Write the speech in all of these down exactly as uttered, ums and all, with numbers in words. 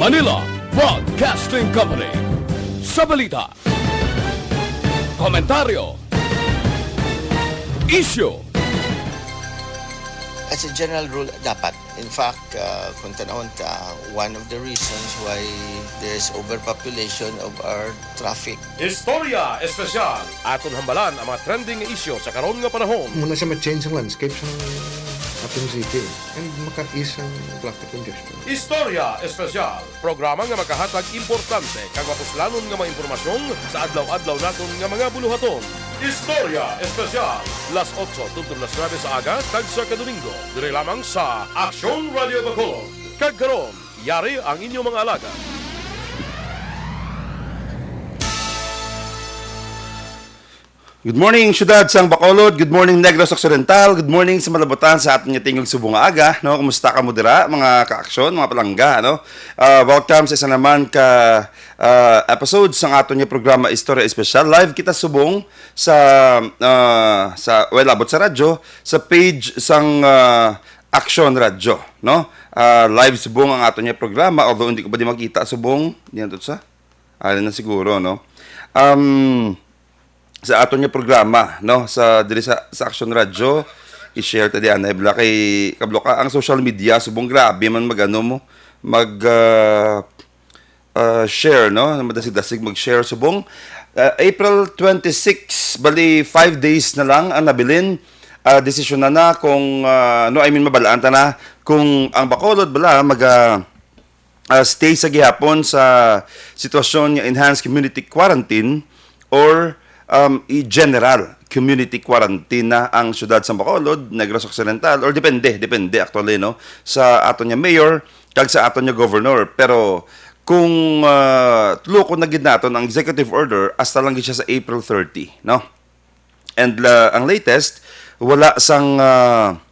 Manila Broadcasting Company. Sa balita, komentaryo, isyu. As a general rule, dapat. In fact, uh, kung tanawon ta, one of the reasons why there's overpopulation of our traffic. Istorya Espesyal. Aton hambalan ang mga trending nga isyu sa karon nga panahon. Muna siya ma-change ang landscape sa ating city and maka-ease ang traffic congestion. Istorya Espesyal. Programa nga makahatag importante kag mapuslanon nga mga impormasyon sa adlaw-adlaw naton nga mga buluhaton. Istorya Espesyal. Las otso tubtob las nuebe sa aga, tagsa ka Domingo, diri lamang sa Aksyon Radio Bacolod. Kag karon, yari ang inyong mga alagad. Good morning, syudad sang Bacolod. Good morning, Negros Occidental. Good morning sa malabutan sa aton nga tingog subong nga aga, no? Kumusta kamo dira, mga kaaksyon, mga palangga, no? Ah, welcome sa isa naman ka ah, episode sang aton nga programa Istorya Espesyal. Live kita subong sa ah, sa well, abot sa radyo, sa page sang ah, Aksyon Radyo, no? Ah, live subong ang aton nga programa, although hindi ko pa di makita subong, di na to sa. Ari na siguro, no? Um, sa aton nga programa, no, sa diri sa, sa Action Radio, i-share ta diyan ay bla kay kablo ka ang social media subong grabe man magano mo mag ah, ah, share, no, madasig-dasig mag-share subong. Ah, April twenty-six, bali five days na lang ang nabilin. Ah, desisyon na na kung ah, no, I mean, mabalaan ta na kung ang Bacolod bala mag ah, ah, stay sa gihapon sa sitwasyon nga enhanced community quarantine or um, i-general community quarantine na ang siyudad sa Bacolod, Negros Occidental, or depende, depende actually, no, sa aton nga mayor kag sa aton nga governor. Pero kung ah, tulokon na gid naton ang executive order, hasta lang gid siya sa April thirty, no? And ah, ang latest, wala sang ah,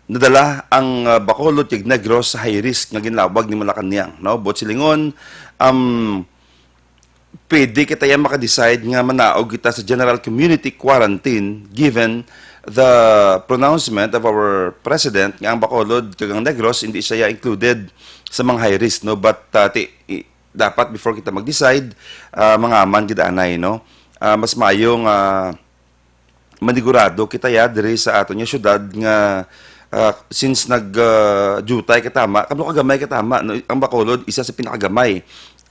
nadala ang ah, Bacolod kag Negros sa high risk nga ginlawag ni Malacañang, no? Buot silingon, um, pwede kita ya maka-decide nga manaog kita sa general community quarantine given the pronouncement of our president nga ang Bacolod kag ang Negros hindi siya included sa mga high risk, no? But ah, ti- i- dapat before kita mag-decide, ah, mangaman gid anay, no? Ah, mas mayo nga manigurado kita ya diri sa aton nga syudad nga ah, since nag ah, jutay katama, kablo kagamay katama, no? Ang Bacolod isa sa pinakagamay.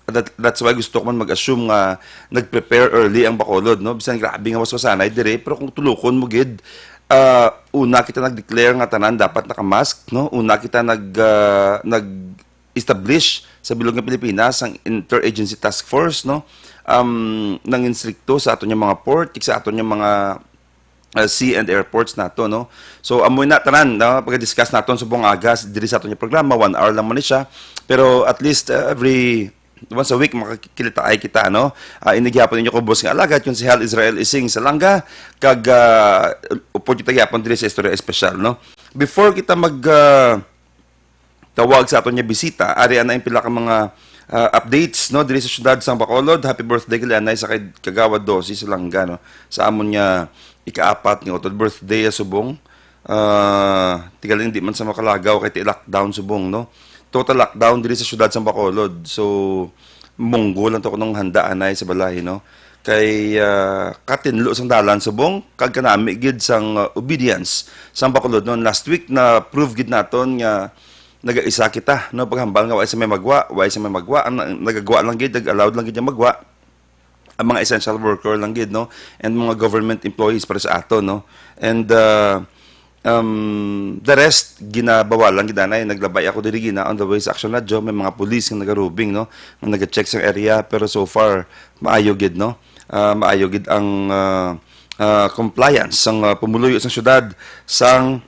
That, that's why gusto ko man mag-assume nga nag-prepare early ang Bacolod, no? Bisan grabe nga waswasanay diri, pero kung tulukon mo gid, ah, una kita nag-declare nga tanan dapat naka-mask, no? Una kita nag ah, nag establish sa bilog nga Pilipinas ang interagency task force, no? Um, nang instrikto sa aton nga mga port, kag sa aton nga mga uh, sea and airports nato, no? So amo na tanan, no? Pag-discuss naton subong aga s- diri sa aton nga programa, one hour lang man ni siya. Pero at least uh, every once a week makakilitaay kita, no? Uh, ini gihapon inyo kubos nga alagad, Konsehal Israel Ising Salanga, kag uh, upod kita gihapon diri sa Istorya Espesyal, no? Before kita mag uh, tawag sa aton nga bisita, ari ana ang pila ka mga ah, updates, no, diri sa siyudad sang Bacolod. Happy birthday gali anay sa kay Kagawad Dosi sa Langga, no, sa amon nga ikaapat nga utod birthday, ah, subong. Ah, tigaling di man sa makalagaw kay ti lockdown subong, no. Total lockdown diri sa siyudad sang Bacolod. So munggo lang to kunong handa anay sa balay, no. Kay ah, katinlo sang dalan subong kag kanami gid sang ah, obedience sang Bacolod, no. Last week na prove gid naton nga nagaisa kita, no, paghambal nga way sa may magwa, way sa may magwa, ang na- nagagwa lang gid, nag-allowed lang gid nga magwa ang mga essential worker lang gid, no, and mga government employees para sa ato, no, and uh, um, the rest ginabawalan gid anay. Naglabay ako diri gina on the way sa Action Radio, may mga police nga nagarubing, no, nga nagacheck sa area, pero so far maayo gid, no. Ah, maayo gid ang ah, ah, compliance sang ah, pumuluyo sang syudad sang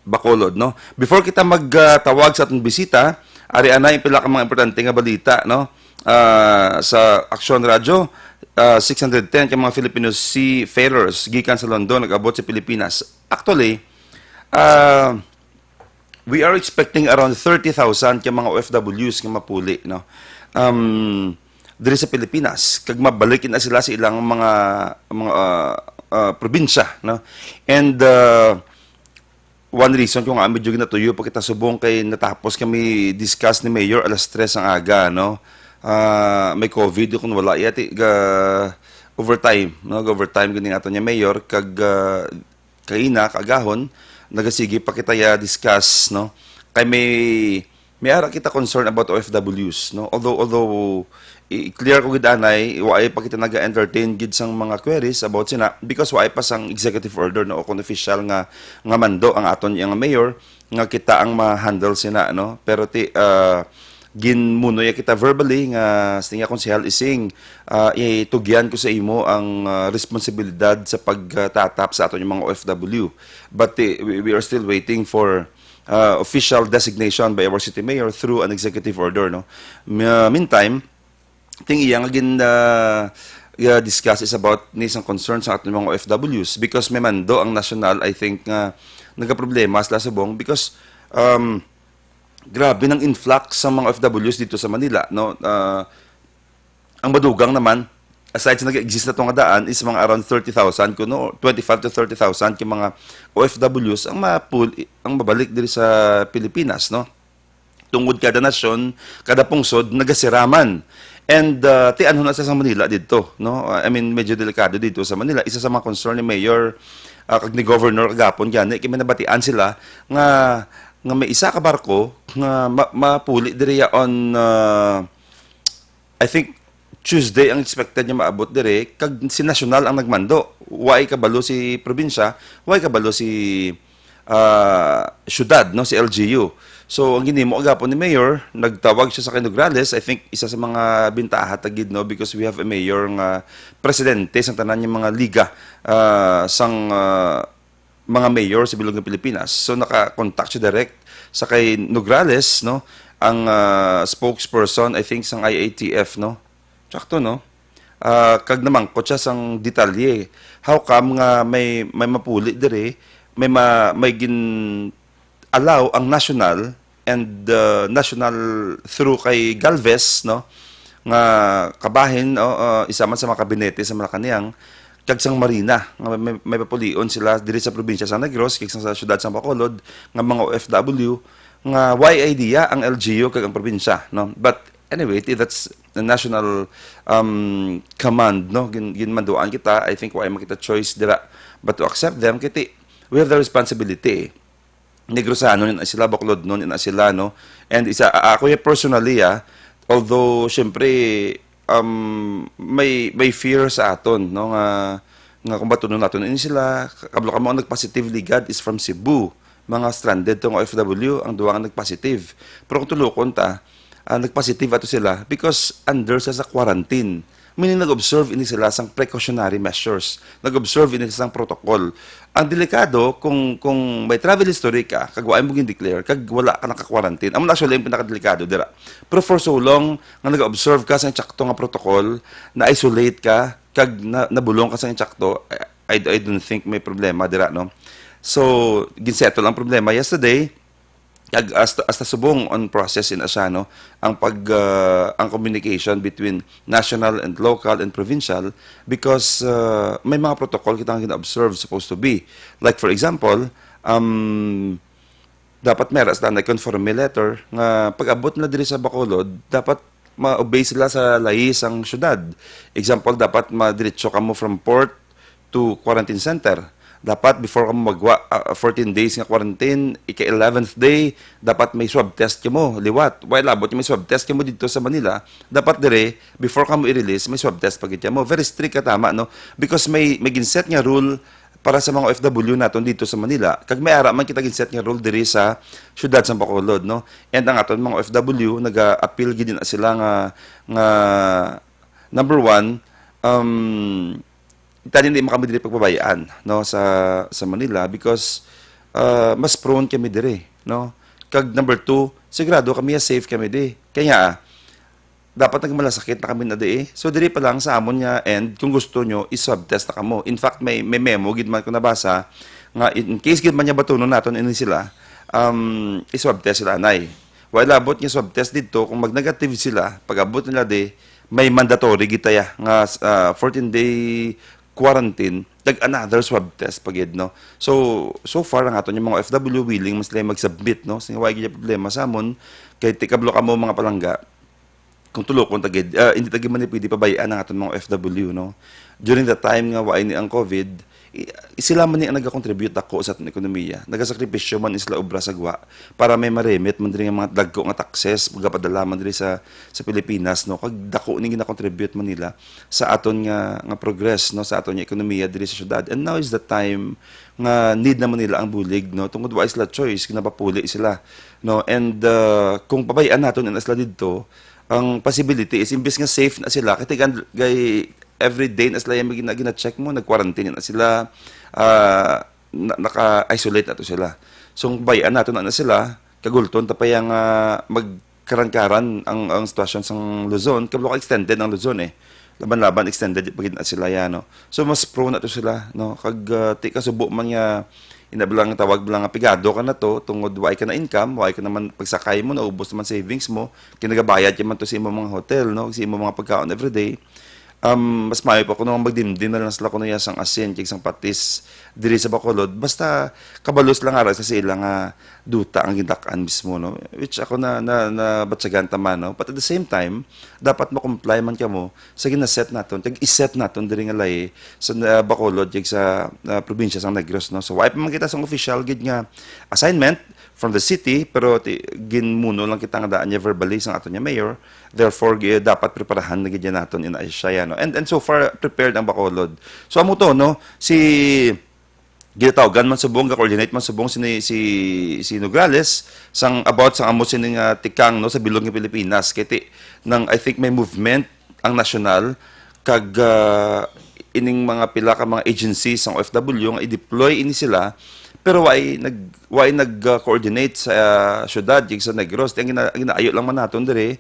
Bacolod, no? Before kita magtawag sa atong bisita, ari anay ang pila ka mga importante nga balita, no? Ah, sa Aksyon Radyo, ah, six hundred ten ka mga Filipino seafarers gikan sa London nag-abot sa Pilipinas. Actually, ah, we are expecting around thirty thousand ka mga O F Ws nga mapuli, no? Um, diri sa Pilipinas, kag mabalik na sila sa ilang mga mga ah, ah, probinsya, no? And ah, One reason kung nga medyo ginatuyo pa kita subong kay natapos kami discuss ni Mayor alas tres ang aga, no? Ah, may covid kung wala, yati ga overtime, no? Overtime gani ato niya Mayor kag ah, kaina kaagahon nagasige pa kita ya discuss, no? Kay may may ara kita concern about O F Ws, no? Although although i-clear ko gid anay, waay pa kita naga-entertain gid sang mga queries about sina because waay pa sang executive order, no, o kon official nga nga mando ang aton iya nga mayor nga kita ang ma-handle sina, no? Pero ti uh, ginmunoy kita verbally nga sini nga konsehal Ising, uh, itugyan ko sa imo ang uh, responsibilidad sa pagtatap sa aton mga O F W. But uh, we, we are still waiting for uh, official designation by our city mayor through an executive order, no? Meantime, ting iya nga gin uh, discuss is about ni sang concern sa aton mga O F Ws because may mando ang national, I think, nga nagaproblema sila subong because um, grabe nang influx sa mga O F Ws dito sa Manila, no? Uh, ang madugang naman, aside sa nag-exist na to nga daan, is mga around thirty thousand kuno, twenty-five to thirty thousand ka mga O F Ws ang mapul ang mabalik diri sa Pilipinas, no? Tungod kada nasyon, kada pungsod nagasiraman. And uh, tianhon na sa Manila dito, no? Uh, I mean, medyo delikado dito sa Manila. Isa sa mga concern ni Mayor uh, kag ni Governor kagapon gani kay may nabatian sila nga nga may isa ka barko nga ma- mapuli diri on uh, I think Tuesday ang expected niya maabot dire, kag si nasyonal ang nagmando. Way kabalo si probinsya, way kabalo si ah, syudad, no, si L G U. So ang ginimo agapon ni Mayor, nagtawag siya sa kay Nograles. I think isa sa mga bintaha ta gid, no, because we have a mayor nga presidente sa tanan nga mga liga ah, sang ah, mga mayor sa bilog nga Pilipinas. So naka-contact siya direct sa kay Nograles, no, ang ah, spokesperson, I think, sang I A T F, no. Sakto, no? Ah, kag namangkot siya sang detalye. How come nga may may mapuli diri, may ma, may gin allow ang national and uh, national through kay Galvez, no, nga kabahin, o uh, isa man sa mga kabinete sa Malacañang, kag sang Marina nga may, may papulion sila diri sa probinsya sa Negros kag sa syudad sa Bacolod nga mga O F W nga way idea ang L G U kag ang probinsya, no? But anyway, that's the national um, command, no? Gin, ginmanduan kita. I think wala makita choice dira but to accept them. Kiti, we have the responsibility. Negrosano na sila, Bacolodnon na sila, no? And isa, a- ako yung personally, ah, although, syempre, um, may, may fear sa aton, no? Nga, nga kung batunon naton ini sila, kablo kamo ang nagpositive ligad is from Cebu. Mga stranded tong O F W, ang duwa nga nagpositive. Pero kung tulukon ta, ah, nagpositive ato sila because under sa, sa quarantine. Meaning, nag-observe ini sila sang precautionary measures. Nag-observe ini sila sang protocol. Ang delikado kung kung may travel history ka kag wa mo gin-declare kag wala ka naka-quarantine. Amo na actually ang pinakadelikado dira. Pero for so long nga nag-observe ka sa insakto nga protocol, na-isolate ka kag na, nabulong ka sa insakto, I, I, I don't think may problema dira, no? So, ginsettle ang problema yesterday. Kag hasta, hasta subong on process in asya, no, ang pag ah, ang communication between national and local and provincial because ah, may mga protocol kita nga gina-observe supposed to be, like, for example, um, dapat may ra sila na conforme letter nga pag-abot nila diri sa Bacolod dapat ma-obey sila sa layi sang syudad. Example, dapat madiretso kamo from port to quarantine center. Dapat before kamo magwa ah, fourteen days nga quarantine, ika eleventh day, dapat may swab test kamo liwat. While abot may swab test kamo dito sa Manila, dapat dire before kamo i-release may swab test pa gid kamo. Very strict ka tama, no? Because may may ginset nga rule para sa mga O F W naton dito sa Manila. Kag may ara man kita ginset nga rule diri sa siyudad sa Bacolod, no? And ang aton mga O F W naga-appeal gid na sila nga nga number one, um, tani di man kami diri pagbabayaan, no, sa sa Manila because uh, mas prone kami diri, no? Kag number two, sigurado kami nga safe kami di. Kaya dapat nagmalasakit na kami na di. So diri pa lang sa amon nga end, kung gusto nyo, i-swab test na kamo. In fact, may may memo gid man ko nabasa nga in case gid man niya batunon naton ini sila, um, i-swab test sila anay. Wala labot nga swab test didto, kung mag-negative sila, pag-abot nila di, may mandatory gid taya nga ah, fourteen day quarantine nag another swab test pa gid, no? So, so far, ang aton yung mga O F W willing man sila mag-submit, no? Sige, wala gid problema sa amon. Kay ti kablo kamo mga palangga, kung tulokon ta gid, ah, hindi ta gid man pwede pabayaan ang aton mga O F W, no? During the time nga wa ini ang COVID, i-, sila man ni ang nagakontribute dako sa aton ekonomiya. Nagasakripisyo man sila obra sa gwa para may ma-remit man diri nga mga dagko nga taxes, magapadala man diri sa, sa Pilipinas, no? Kag dako ni ginakontribute man nila sa aton nga, nga progress, no, sa aton nga ekonomiya diri sa syudad. And now is the time nga need naman nila ang bulig, no, tungod wa sila choice, ginapapuli sila, no. And, uh, kung pabayaan naton na sila didto, ang possibility is imbis nga safe na sila, kay tigan, kay every day na sila yung gina-, gina-check mo, nag-quarantine na sila, ah, na, naka-isolate na to sila. So, kung bayaan nato na, na sila, kagulton ta pa yang, ah, magkaran-karan ang, ang sitwasyon sang Luzon, kablo ka extended ang Luzon eh. Laban-laban extended pa gid na sila yan, no? So, mas prone na to sila, no? Kag, ah, ti kasubo man nga, ina bilang tawag bilang nga pigado ka na to, tungod wala ka na income, wala ka naman pagsakay mo, naubos naman savings mo, kinagabayad ka man to sa imong mga hotel, no? Sa imong mga pagkaon everyday. Um, mas maayo pa kuno magdimdim na lang sila kuno ya sang asin kag sang patis diri sa Bacolod. Basta kabalo lang ara sa sila nga duta ang gindak-an mismo, no? Which ako na, na, nabatyagan ta man, no? But at the same time, dapat ma-comply man kamo sa ginaset naton, kag iset naton diri nga lahi sa, ah, Bacolod, kag sa, ah, probinsya sang Negros, no? So, wa pa man kita sang official gid nga assignment from the city, pero ti-, ginmuno lang kita nga daan niya verbally sang aton niya mayor. Therefore, gi-, dapat preparahan na gid yan naton in Asia, no? And, and so far, prepared ang Bacolod. So, amo to, no? Si, ginatawgan man subong, ga-coordinate man subong si, si, si Nograles, sang about sang amo sining, ah, tikang, no, sa bilog nga Pilipinas. Kay ti-, nang, I think, may movement ang nasyonal, kag, ah, ining mga pila ka mga agencies sang O F W nga i-deploy ini sila, pero way nag-, way nag, ah, coordinate sa, ah, syudad, kag sa Negros. Ang gina-, ginaayo lang man naton diri,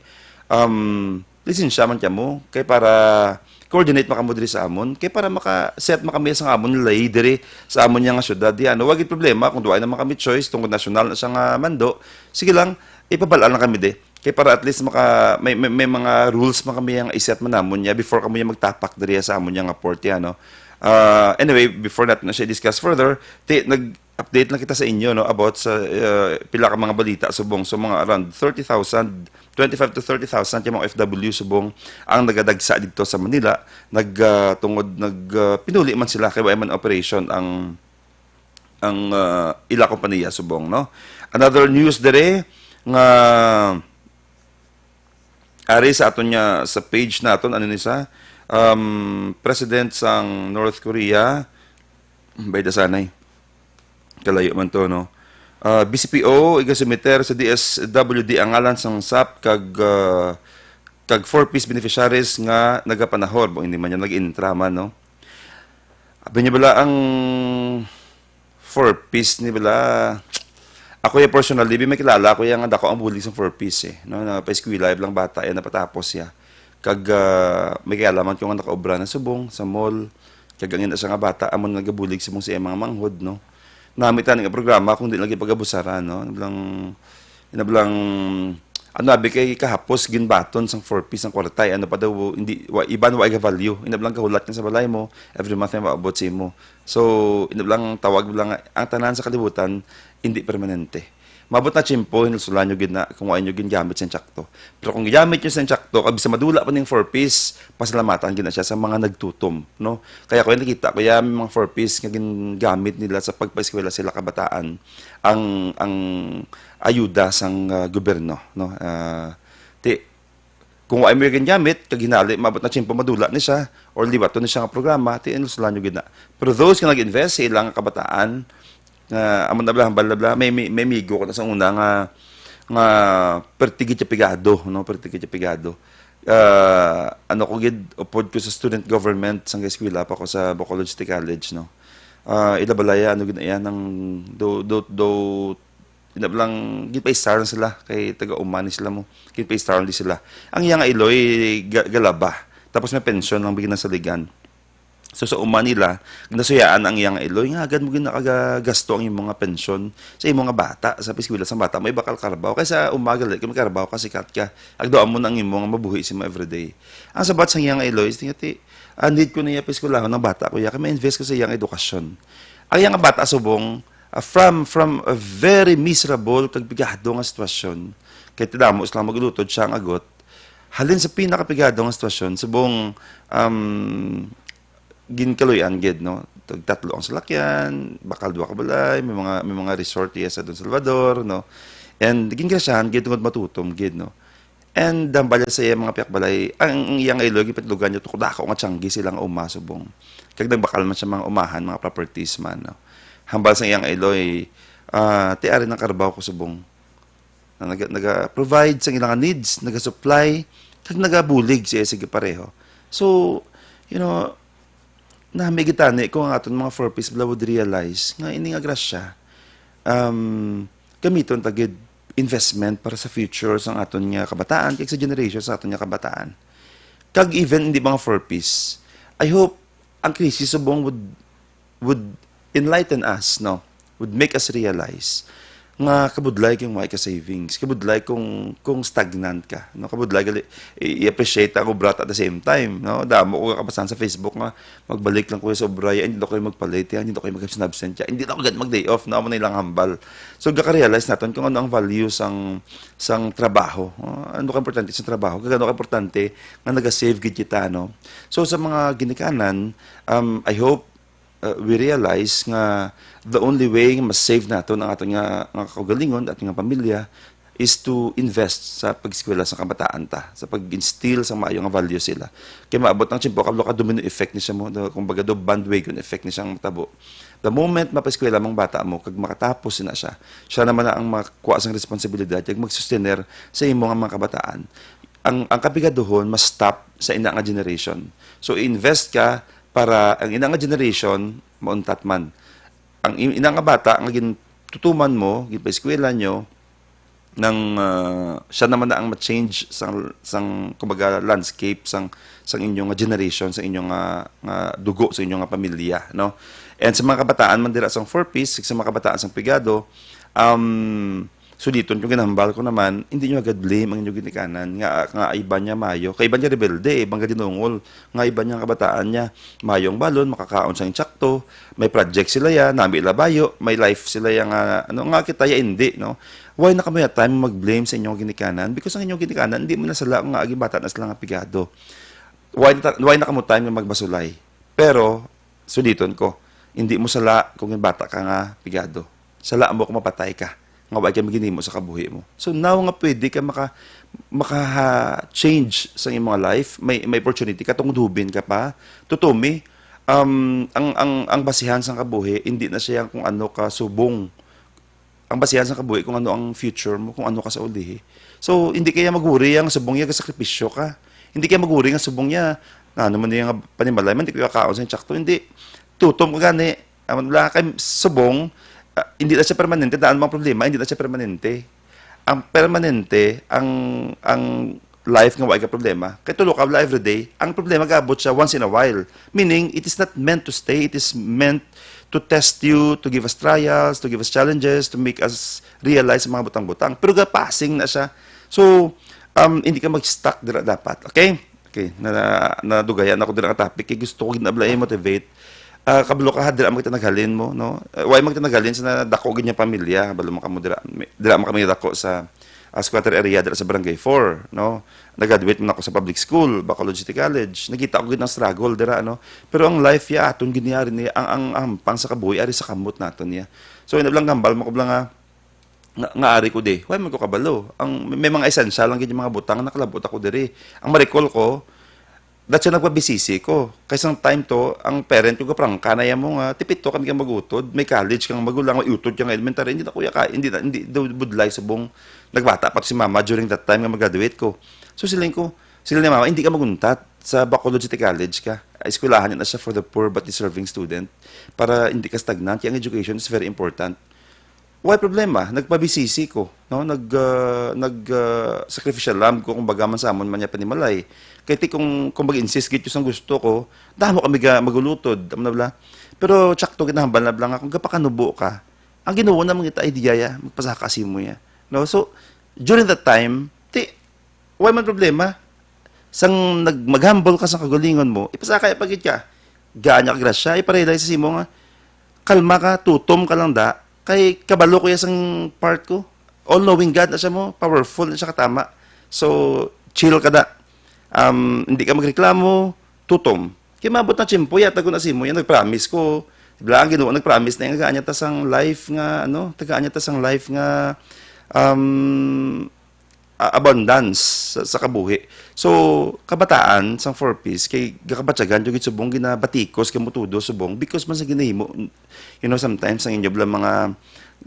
um, lisensya man kamo, kay para coordinate man kamo diri sa amon, kay para maka-set man kami sa amon lay diri sa amon nga syudad. Di ano, wag problema kung duay naman kami choice tungod nasyonal na siya nga mando. Sige lang, ipabal-an lang kami di. Kay para at least maka, may, may, may mga rules man kami nga iset man namon niya before kamo niya magtapak diri sa amon nga port, ya, no? Ah, anyway, before natin na siya discuss further, ti, nag-update lang kita sa inyo, no, about sa, ah, pila ka mga balita subong. So, mga around thirty thousand, twenty-five to thirty thousand yung mga O F W subong ang nagadagsa dito sa Manila. Nag, ah, tungod, nag, ah, pinuli man sila kay wala man operation ang, ang, ah, ila kompanya subong, no? Another news dere nga ari sa aton niya, sa page naton, ano ni sa, um, President sang North Korea, bayda sanay. Kalayo man to, no? Ah, B C P O, igasumiter sa D S W D ang ngalan sang sap kag, ah, kag four Ps beneficiaries nga nagapanahor. Bo, hindi man yan nag-intra man, no? Abi niya bala ang four Ps ni bala. Ako ya personally, bi may kilala ako ya nga dako ang bulig sa four Ps eh. No, na pa-eskwela lang bata ya napatapos ya. Kag, ah, may kialaman ko nga nakaobra na subong sa mall. Kag ang ina siya nga bata, amo na nagabulig subong sa iyang mga manghod, no. Nami tani nga programa kung di lagi pagabusaran, no. Bilang, ina bilang, ano, abi kay kahapos ginbaton sang four Ps ang kwarta, eh. Ano pa daw, hindi, wa, iban wa iga value. Ina bilang kahulat niya sa balay mo, every month may maabot sa imo. So, ina bilang tawag bilang ang tanan sa kalibutan, hindi permanente. Mabot na tiyempo, hinulsulan nyo gid na kung ano nyo gingamit sa insakto. Pero kung ginamit nyo sa insakto, kag bisan madula pa ning four Ps, pasalamatan gid na siya sa mga nagtutom, no? Kaya ko yung nakita ko, ya, may mga four Ps nga gingamit nila sa pagpaeskwela sila kabataan, ang, ang ayuda sang, ah, gobyerno, no? Ah, ti, kung wa mo gingamit, kag hinali, maabot na tiyempo madula ni siya, or liwaton ni siya nga programa, ti, hinulsulan nyo gid na. Pero those nga nag-invest sa ilang kabataan, nga amo na bla, bla, bla, may, may, may migo ko na sa una nga, nga perti gid siya pigado, no? Perti gid siya pigado. Ah, ano ko gid, upod ko sa student government, sang eskwela pa ko sa Bacolod City College, no? Ah, ila balaya, ano gid na yan, ang do, do, do, ina lang, ginpa-star sila, kay taga-uma ni sila mo, ginpa-star di sila. Ang iya nga iloy, ga-, galaba. Tapos may pensyon lang, bigyan ng saligan. So, sa uma nila, nasuyaan ang iyang iloy, nga agad mo ginakagasto ang imong mga pensyon sa imong nga bata, sa pag-eskwela sang bata mo, ibakal karabaw. Kaysa uma gali, kung may karabaw ka, sikat ka, agdoan mo na ang imong mabuhi sa mga everyday. Ang sabat sang iyang iloy, is, "Tingati, ah, need ko na iya pa-eskwelahon ang bata ko, iya, kay ma-invest ko sa iyang edukasyon." Ang iyang bata subong, ah, from, from a very miserable kag pigado nga sitwasyon, kay tidamo sila mag-ulutod siya ang agot, halin sa pinakapigado nga sitwasyon, subong, um, ginkaluy-an gid, no? Tag tatlo ang salakyan, bakal duha ka balay, may mga, may mga resort iya sa Don Salvador, no? And gingrasyahan gid tungod matutom gid, no? And hambal sa iya mga pihak balay, ang, ang iyang iloy, gipatlugan niya, tukod ako nga tiyanggi sila nga uma subong. Kag nagbakal man siya mga umahan, mga properties man, no? Hambal sa iyang iloy, ah, "Ti, ari ang karabaw ko subong." Na naga-, naga-provide sa ilang needs, naga-supply, kag nagabulig siya sa pareho. So, you know, nami gitani ko ang aton mga four Ps bala would realize nga ini nga grasya, um, gamiton ta gid investment para sa future sang aton nga kabataan, kag sa generation sa aton nga kabataan. Kag even hindi mga four Ps, I hope ang krisis subong would, would enlighten us, no? Would make us realize nga kabudlay kung may ka savings, kabudlay kung, kung stagnant ka, no? Kabudlay gali, i-, i-appreciate ang obra at the same time, no? Damo ko kabasahan sa Facebook nga magbalik lang ko sa obra, ya, hindi na ko magpalit, ya, hindi na ko mag-absent, ya, hindi na ko gad mag-day off, no? Amo na ilang hambal. So, gaka-realize naton kung ano ang value sang, sang trabaho, no? Ano ka importante sa trabaho, kag ano ka importante nga naga-save gid kita, no? So, sa mga ginikanan, um, I hope uh, we realize nga the only way nga ma-save naton ang aton nga, nga kaugalingon, aton nga pamilya, is to invest sa pag-eskwela sa kabataan ta, sa pag-instill sa maayo nga value sila. Kay maabot ang tiyempo, kablo ka, domino effect ni siya mo, the, kumbaga, do bandwagon effect ni siyang matabo. The moment mapaeskwela mong bata mo, kag makatapos na siya, siya naman na ang makuha sang responsibilidad, kag magsustener sa imo nga mga kabataan. Ang, ang kapigaduhon, mas stop sa ina nga generation. So, i-invest ka para ang ina nga generation, mauntat man. Ang i-, ina nga bata nga gintutuman mo, ginpaeskwela nyo, nang, ah, siya naman na ang ma-change sang, sang, kumbaga, landscape sang, sang inyo nga generation, sang inyo nga, nga dugo, sa inyo nga pamilya, no? And sa mga kabataan man dira sang four Ps, sa mga kabataan sang pigado, um, suliton ko, ginahambal ko naman, hindi nyo agad blame ang inyo ginikanan nga, nga iban niya mayo. Kay iban niya rebelde, iban ka dinungol, nga iban niya kabataan niya mayo ang balon, makakaon sang insakto, may project sila ya, nami ila bayo, may life sila ya nga, ano, nga kita ya hindi, no? Why na kamo ya time mag-blame sa inyong ginikanan? Because ang inyong ginikanan, hindi mo na sala nga agi bata na sila nga pigado. Why na ta-, why na kamo time nga magbasulay? Pero, suliton ko, hindi mo sala kung yung bata ka nga pigado. Sala mo kung mapatay ka, nga wa kay maginimo sa kabuhi mo. So, now nga pwede ka maka-, maka-change sa imong life, may, may opportunity ka, tungod hubin ka pa. Tutomi, um, ang, ang, ang basihan sa kabuhi, hindi na siya kung ano ka subong. Ang basihan sa kabuhi kung ano ang future mo, kung ano ka sa ulihi. So, hindi kaya maguri ang subong niya, sakripisyo ka. Hindi kaya maguri nga subong niya, na ano man niya nga panimalay man, di kaya kaon sa insakto. Hindi. Tutom ka gani. Aman lang kay subong, ah, hindi na siya permanente. Daan mga problema, hindi na siya permanente. Ang permanente, ang, ang life nga wala ka problema, kay tulo ka bala everyday, ang problema gaabot siya once in a while. Meaning, it is not meant to stay. It is meant to test you, to give us trials, to give us challenges, to make us realize ang mga butang-butang. Pero ga-passing na siya. So, um, hindi ka mag-stuck dira dapat. Okay? Okay, na, na, nadugayan ako dira nga topic kay gusto ko gid na bala i-motivate. Ah, kabalo ka ha, dira man kita naghalin mo, no? Ah, why man kita naghalin sa nadako gid nga pamilya, balo man kamo dira, mi-, dira man kami dako sa, ah, squatter area dira sa Barangay four, no? Nag-graduate man ako sa public school, Bacolod City College. Nakita ko gid ang struggle dira, no? Pero ang life ya aton gid ni ari ni ang, ang ampang sa kabuhi ari sa kamot naton ya. So, ina lang hambal mo ko lang nga, nga, nga ari ko di. Why man ko kabalo? Ang may, may mga essential lang gid yung mga butang nakalabot ako diri. Ang ma-recall ko, that's why nagpa-B C C ko. Kay sang time to, ang parent ko gaprangka na yan mo nga, tipito kami kang mag-utod, may college kang magulang, may utod ka nga elementary, hindi na kuya ka, hindi na, hindi daw budlay subong nagbata pa to si mama during that time nga mag-graduate ko. So siling ko, sila ni mama, hindi ka maguntat sa Bacolod City College ka. Eskwelahan na siya for the poor but deserving student para hindi ka stagnant. Kaya ang education is very important. Way problema, nagpa-B C C ko, no? Nag, ah, nag, ah, sacrificial lamb ko, kumbaga man sa amon man niya panimalay. Kay ti kung, kung mag-insist gid ko sang gusto ko, damo kami ga-, magulutod, amo na bala. Pero tsakto ginahambal na bala nga kung gapakanubo ka, ang Ginoo na mangita idea ya, magpasaka sa imo ya. No? So, during that time, ti, way man problema. Sang nag-, mag-humble ka sa kagalingon mo, ipasaka ya pa gid ka. Gaan niya ka grasya, iparealize sa imo nga, kalma ka, tutom ka lang da, kay kabalo ko ya sang part ko. All-knowing God na siya mo, powerful na siya katama. So, chill ka da. Um, hindi ka magreklamo, tutom. Kay maabot na tiyempo, yata ko na sa imo, yan, nag-promise ko. Bala, ang Ginoo nag-promise na yung tagaan niya ta sang life nga, ano, tagaan niya ta sang life nga, um, a-, abundance sa, sa kabuhi. So, kabataan sang Four Ps, kay gakabatyagan yung gitsubong ginabatikos kamo todo subong because man sa ginahimo, you know, sometimes ang inyo bala mga,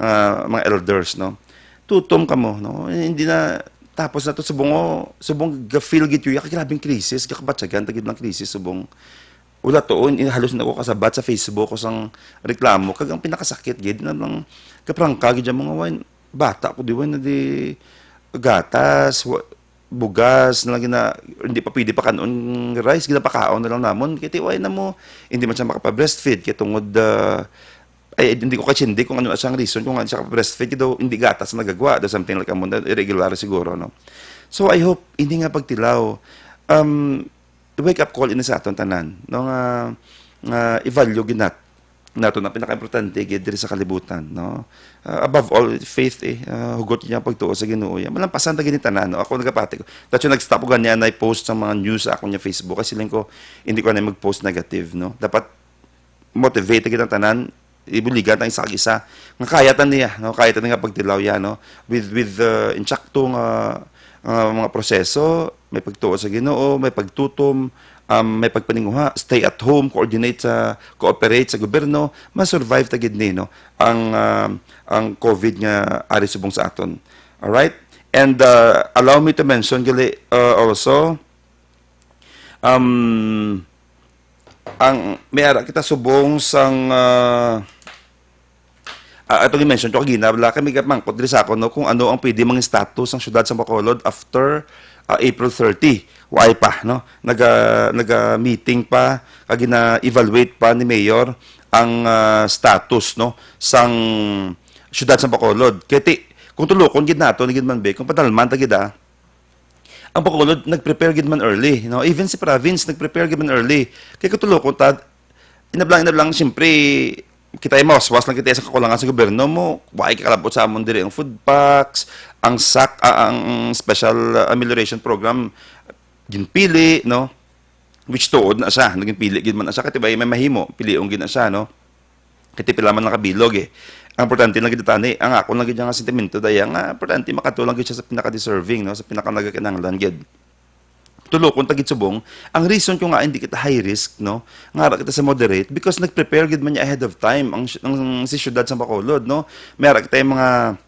ah, mga elders, no? Tutom kamo, no? Hindi na, tapos na to, subong, oh, subong ga-feel gid yung, grabing krisis, gakabatyagan, tagid lang krisis, subong. Wala to, in, halos na ko kasabat sa Facebook ko sang reklamo. Kag ang pinakasakit gid na lang kaprangka gid ang mga wine. Bata ko di wine na di gatas, wa-, bugas na lang gina-, hindi pa pwede pakanon rice, ginapakaon na lang namon. Kay ti wine na mo, hindi man siya makapa-breastfeed kay tungod, ah, ay, hindi ko kachindi kung ano na siyang reason kung ano siya breastfeed, daw hindi gatas ang nagagwa, daw something like amo, irregular siguro, no? So, I hope hindi nga pagtilaw. Um, wake up call ini sa aton tanan, no, nga, nga i-value gid nat-, nato na pinakaimportante gid diri sa kalibutan, no? Ah, above all, faith, eh, ah, hugot niya pagtuo sa Ginoo. Ya, malampasan ta gid ni tanan, no? Ako nagapati ko. That's why nag-stop ko gani anay post sa mga news sa akon nga Facebook. Kasi siling ko, hindi ko na mag-post negative, no? Dapat motivate gid ang tanan, ibuligan ta isa kag isa. Nga kaya ta niya, no? Kaya ta niya pagtilaw ya, no? With, with, uh, insakto nga, nga mga proseso, may pagtuo sa Ginoo, may pagtutom, um, may pagpaninguha, stay at home, coordinate sa, cooperate sa gobyerno, ma-survive ta gid ni, no? Ang, um, ang COVID nga ari subong sa aton. Alright? And, uh, allow me to mention gali, uh, also, um, ang may ara kita subong sang, ah, ah, ato gi-mention to kagina, wala kami kapangkot diri sa akon, no, kung ano ang pwede mang status sang siyudad sa Bacolod after, ah, April thirty. Wala pa, no? Naga, naga-meeting pa, kag gina-evaluate pa ni Mayor ang, ah, status, no, sang siyudad sa Bacolod. Kay ti, kung tulokon gid nato, gid man be, kung padalman ta gid, ah, ang Bacolod nag-prepare gid man early, no? Even si province nag-prepare gid man early. Kay kung tulokon ta, inablang, inablang, siyempre, kita ay mawaswas lang kita sa kakulangan sa gobyerno mo. Why kakalabot sa amon diri ang food packs, ang sac, ah, ang special, ah, amelioration program, ginpili, no? Which tuod na siya, naging pili gid man na siya, kay ti ba may mahimo, pilion gid na siya, no? Kay ti pila man lang kabilog, eh. Ang importante lang gid tani, ang ako lang gid nga sentimento daya nga importante makadto lang gid siya sa pinaka-deserving, no, sa pinaka-nagakinahanglan gid. Tulokon ta gid subong, ang reason ko nga hindi kita high risk, no, nga ara kita sa moderate because nag-prepare gid man niya ahead of time ang, ang si siyudad sa Bacolod, no. May ara kita yung mga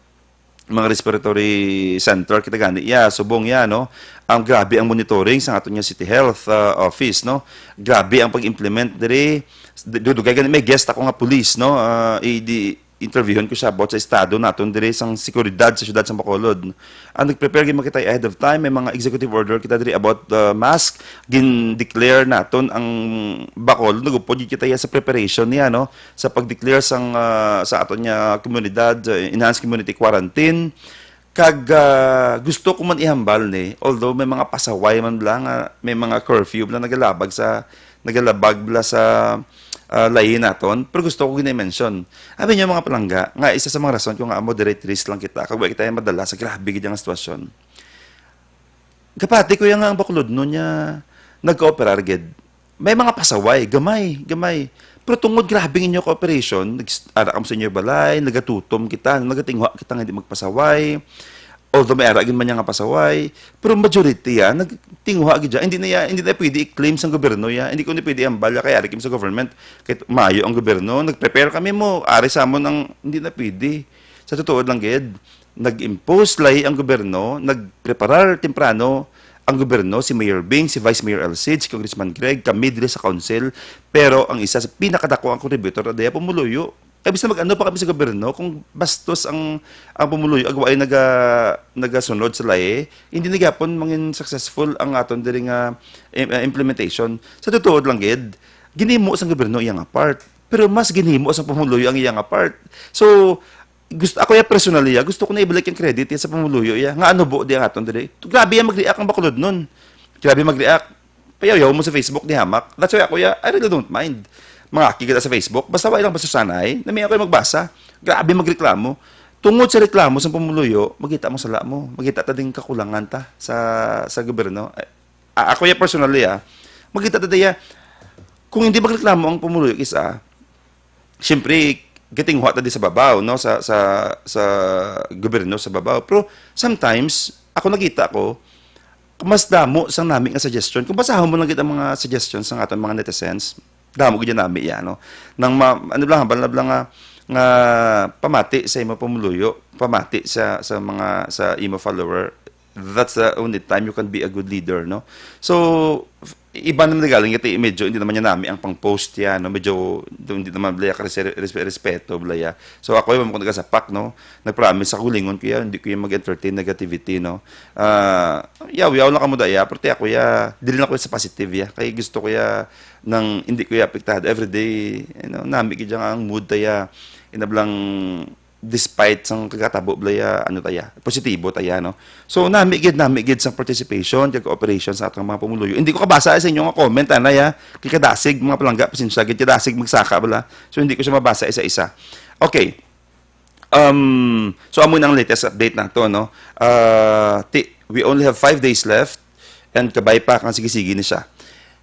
mga respiratory center kita gani ya subong ya, no. Ang grabe ang monitoring sa aton nga city health, ah, office, no. Grabe ang pag-implement diri. Dudugay gani may guest ako nga police, no. Ah, i-, di, interviewon ko siya about sa estado naton diri sang seguridad sa siyudad sa Bacolod. Ang nag-prepare gyud man kita ahead of time, may mga executive order kita diri about the mask, gin-declare naton ang Bacolod, nagupod gyud kita ya sa preparation niya, no, sa pag-declare sang, ah, sa aton nga komunidad, ah, enhanced community quarantine. Kag, ah, gusto ko man ihambal ni, although may mga pasaway man bala nga may mga curfew bala nagalabag sa, nagalabag bala sa, ah, layi naton, pero gusto ko gina-mention. Abi niyo, mga palangga, nga isa sa mga rason ko nga moderate risk lang kita, kag wa kita madala sa grabe gid nga sitwasyon. Kapati ko ya nga ang Bacolodnon niya nagkooperar gid. May mga pasaway, gamay, gamay. Pero tungod grabe ang inyo cooperation, nag-, ara kamo sa inyo balay, nagatutom kita, nagatinguha kita nga hindi magpasaway. Although may ara gid man niya nga pasaway, pero majority ya, nagtinguha gid siya. Hindi na ya, hindi na pwede i-claim sang gobyerno ya. Hindi ko na pwede ambal ya kay ari kami sa government. Kay maayo ang gobyerno, nag-prepare kami mo, ari sa amon ang hindi na pwede. Sa totoo lang gid, nag-impose lahi ang gobyerno, nagpreparar temprano ang gobyerno, si Mayor Bing, si Vice Mayor Alcid, si Congressman Greg, kami diri sa council, pero ang isa sa pinakadako ang contributor na daya pumuluyo. Kay bisan mag-ano pa kami sa gobyerno, kung bastos ang, ang pumuluyo, agway naga-, nagasunod sa lahi, hindi na gyapon mangin successful ang aton diri nga im-, uh, implementation. Sa totoo lang gid, ginhimo sang gobyerno iya nga part. Pero mas ginhimo sang pumuluyo ang iya nga part. So, gusto, ako ya personally, ya, gusto ko na ibalik ang credit ya sa pumuluyo ya. Nga ano buot di ang aton diri? Grabe ya mag-react ang Bacolodnon. Grabe mag-react. Payaw-yaw mo sa Facebook ni Hamak. That's why ako, ya, I really don't mind. Mga aki kita sa Facebook. Basta wala lang basasanay, na may ako yung magbasa. Grabe magreklamo. Tungod sa reklamo sa pumuluyo, magita mo sala mo. Magita ta ding kakulangan ta sa, sa gobyerno. A-, ako, ya, personally, ah, magita ta diya, kung hindi magreklamo ang pumuluyo, kisa, siyempre, gatingwa ta di sa babaw, no? Sa, sa, sa gobyerno sa babaw. Pero sometimes, ako nakita ko, mas damo sang nami nga suggestion. Kung basahon mo lang gid ang mga suggestions sang aton mga netizens, damo gid nami ya, no? Nang ma-, ano lang, hambal na lang nga, nga pamati sa imo pumuluyo, pamati sa, sa mga, sa imo follower. That's the only time you can be a good leader, no? So, f-, iba naman galing, iti medyo hindi naman niya nami ang pang-post ya, no? Medyo hindi naman blaya ka respe-, respeto, blaya. So, ako yung mga nagasapak, no? Nag-promise ako, lingon ko yan, hindi ko yung mag-entertain negativity, no? Ah, yaw-yaw lang kamo daya, pero ti ako ya, dili na ko sa positive ya. Kay gusto ko ya nang hindi ko ya apektado. Everyday, you know, nami gid ang mood ta ya. Inablang despite sang kagatabo, blaya, ano ta ya, positibo ta ya, no? So, nami gid, nami gid sang participation, kag cooperation sa atong mga pumuluyo. Hindi ko kabasa sa inyo nga comment, ana ya, kay kadasig, mga palangga, pasensya gid, kadasig magsaka bala. So, hindi ko siya mabasa isa-isa. Okay. Um, so, amo na ang latest update nato, no? Ah, ti-, we only have five days left, and kabay pa kang sige-sige ni siya.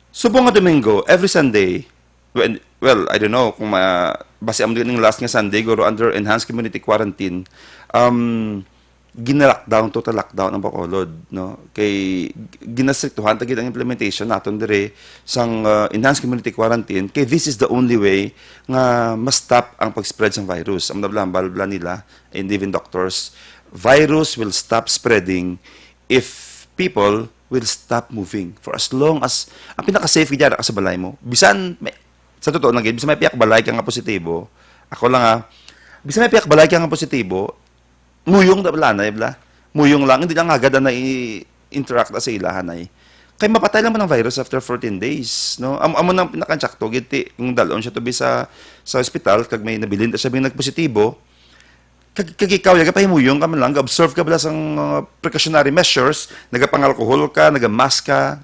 Subong nga Domingo, every Sunday, when, well, I don't know kung ma-, basi amo ning last nga Sunday, guro under enhanced community quarantine, um, gina-lockdown, total lockdown ang Bacolod, no? Kay g-, ginastriktuhan ta gid ang implementation naton dire sang, uh, enhanced community quarantine, kay this is the only way nga ma-stop ang pag-spread sang virus. Ang nablambal bla nila, and even doctors, virus will stop spreading if people will stop moving for as long as, ang pinaka-safe gid dyan, sa balay mo. Bisan may, sa totoo lang gid, bisan may piyak balay ka nga positibo, ako lang, ah, bisan may piyak balay ka nga positibo, muyong da bala na, bla. Muyong lang, hindi lang agad na i-interact sa ilahan ay. Kay mapatay lang man ang virus after fourteen days, no? Am-, amo nang pinakansakto gid ti kung dalon siya to be sa, sa ospital, kag may nabilin ta siya may nagpositibo, kag, kag ikaw, yaga pahimuyong ka man lang, ga-observe ka bala sang mga precautionary measures, nagapangalcohol ka, naga-mask ka,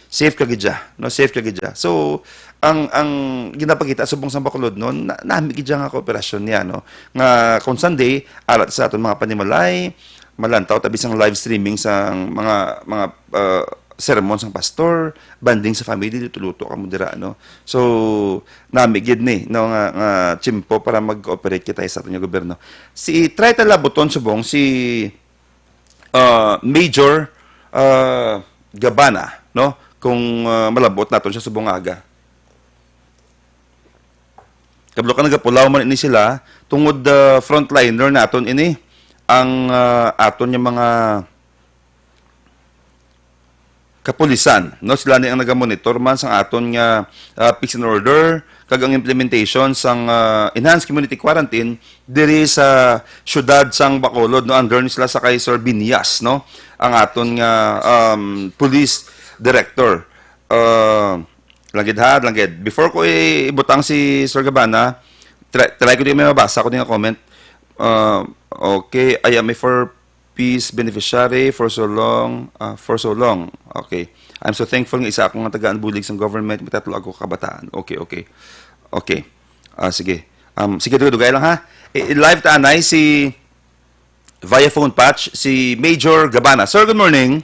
safe ka gid siya, no? Safe ka gid siya. So, ang, ang ginapakita subong sa Bacolod, no, na, nami gid siya nga kooperasyon niya, no? Nga kung Sunday, alat sa aton mga panimalay, malantaw tabi sang live streaming sang mga, mga, uh, sermon sang pastor, bonding sa family, luto-luto kamo dira, no? So, nami gid ni, no, nga, nga tiyempo para mag-cooperate kita sa aton nga gobyerno. Si, try ta labuton subong si, uh, Major, uh, Gabana, no? Kung, uh, malabot naton siya subong nga aga. Kablo ka nagapulaw man ini sila, tungod, uh, frontliner naton ini, ang, uh, aton nga mga kapulisan, no? Sila ni ang nagamonitor man sang aton nga, ah, peace and order, kag ang implementation sang, ah, enhanced community quarantine diri sa siyudad sang Bacolod, no? Under ni sila sa kay Sir Binyas, no? Ang aton nga, um, police director. Ah, langgid ha, langgid. Before ko i-, ibutang si Sir Gabana, try, try ko di may mabasa ko di nga comment. Ah, okay, I am a for peace beneficiary for so long, ah, for so long. Okay. I'm so thankful nga isa ako nga tagaan bulig sa government, may tatlo ako kabataan. Okay, okay. Okay. Ah, sige. Um, sige, dugay-dugay lang ha. I-, i-live ta anay si, via phone patch, si Major Gabana. Sir, good morning.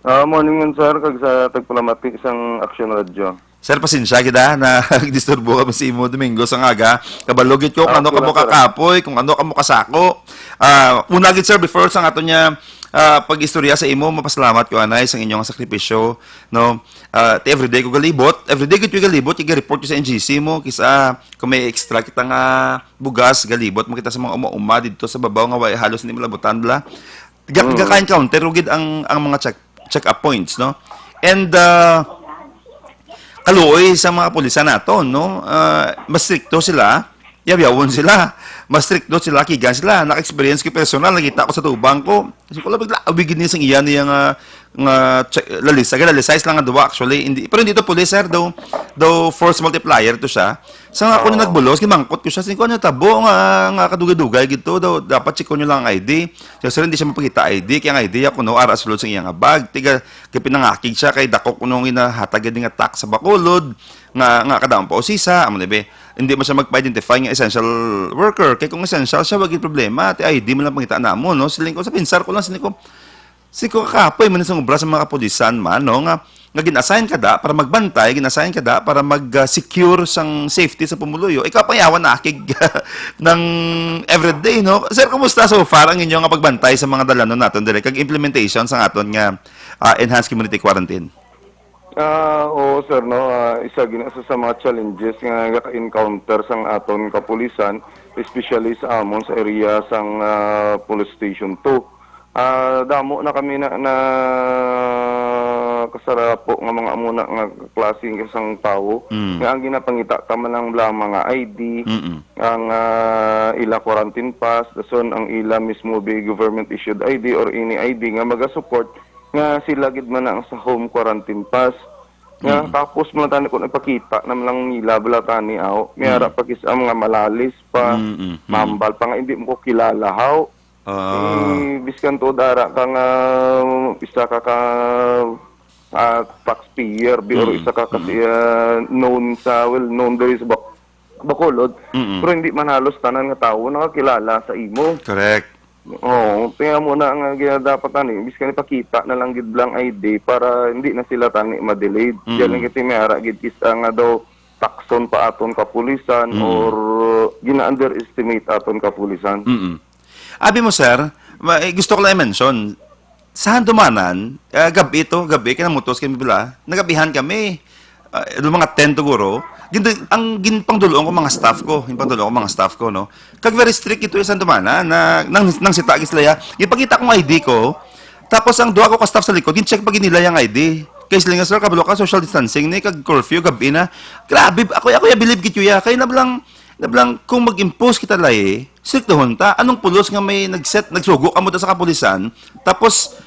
Ah, morning man, sir, kag sa tagpalamati sang Action Radio. Sir, pasensya kita na disturbo kami sa imo Domingo sa aga. Kabalo gid ko kung ano ka mo kakapoy, kung ano ka mo kasako. Ah, una gid, sir, before sa aton niya, ah, pag-istorya sa imo, mapasalamat ko anay sa inyong sakripisyo, no? Ah, ti everyday ko galibot, everyday gid ko galibot, iga-report ko sa N G C mo, kisa kung may extra kita nga bugas, galibot mo kita sa mga uma-uma dito sa babaw nga way halos ni malabutan bla. Ga-, Mm. gaka-encounter gid ang, ang mga check, check-up points, no? And, ah, kaluoy sa mga pulisan nato, no? Ah, mas stricto sila. Yabiyawon sila. Mas stricto sila, kigan sila. Naka-experience ko personal, nakita ko sa tubang ko. Kasi ko lang bigla, awigid niya sang iya niya nga, nga che-, lalisa, lalisay lang nga duwa actually. Hindi, pero hindi to pulis, sir. Daw, daw force multiplier to siya. Sa nga ako na Oo. nagbulos, gimangkot ko siya. Sini ko, "Ano tabo nga, nga kadugay-dugay gid to? Daw, dapat check ko nyo lang ang I D." Siya, "Sir, hindi siya mapakita I D. Kaya ang I D, ako no, ara sulod sa iya nga bag." Tiga, kay pinangakig siya, kay dako ko nung inahatag gid nga tax sa Bacolod. Nga, nga kadaan pa usisa, amo na be. Hindi mo siya magpa-identify nga essential worker. Kay kung essential siya, wag yung problema. Ti I D mo lang pangita namo, no? Siling ko, sa pinsar ko lang, siling ko, siling ko, kakapoy man sa obra sa mga kapulisan man, no? Nga, nga gin-assign ka da para magbantay, gin-assign ka da para mag-secure sang safety sa pumuluyo. Ikaw pang yawan na akig ng everyday, no? Sir, kumusta so far ang inyo nga pagbantay sa mga dalanon naton dire kag implementation sang aton nga, ah, enhanced community quarantine? Ah, oo, sir, no. Ah, isa gina sa, sa mga challenges nga gaka-encounter sang aton kapulisan, especially sa amon sa area sang, ah, Police Station two. Ah, damo na kami na, na kasarapo nga mga amo na nga klase sang tawo Mm. nga ang ginapangita ta man lang bala mga I D, Mm-mm. ang, ah, ila quarantine pass, dason ang ila mismo be government issued I D or any I D nga maga-support nga sila gid man ang sa home quarantine pass. Nga Mm. tapos mo lang tani kung ipakita naman lang nila bala tani aw. May ara Mm. pa kis-, ang mga malalis pa, Mm, mm, mm. mambal pa nga hindi mo ko kilala haw. Ah. Eh, biskan to dara ka nga isa ka ka, ah, taxpayer, bi-, or Mm, isa ka kasi, mm. ah, known sa, well, known diri sa Bac-, Bacolod. Mm. Pero hindi man halos tanan nga tawo nakakilala sa imo. Correct. Oo, kaya mo na nga gina-, dapat ani, imbis ka ni pakita na lang gid lang I D para hindi na sila tani ma-delayed. Mm. Diyan lang kasi may ara gid kis-, ah, nga daw takson pa aton kapulisan Mm. or gina-underestimate aton kapulisan. Mm. Abi mo, sir, ma-, eh, gusto ko lang i-mention, sa Handumanan, ah, gabi to, gabi, kinamutos kami bila, nagabihan kami. Ah, do mga ten to guro. Gin-, ang ginpangduloon ko mga staff ko, ginpangduloon ko mga staff ko, no. Kag very strict ito sa Handumanan na nang, nang sita gid sila ya. Gipakita ko ang I D ko. Tapos ang duha ko ka staff sa likod, gin-check pa gid nila yung I D. Kay sila nga, "Sir, kabalo ka, social distancing ni, kag curfew, gabi na." Grabe, ako, ako ya believe gid ya. Kay nablang, nablang kung mag-impose kita lahi, striktuhon ta. Anong pulos nga may nag-set, nagsugo kamo ta sa kapulisan, tapos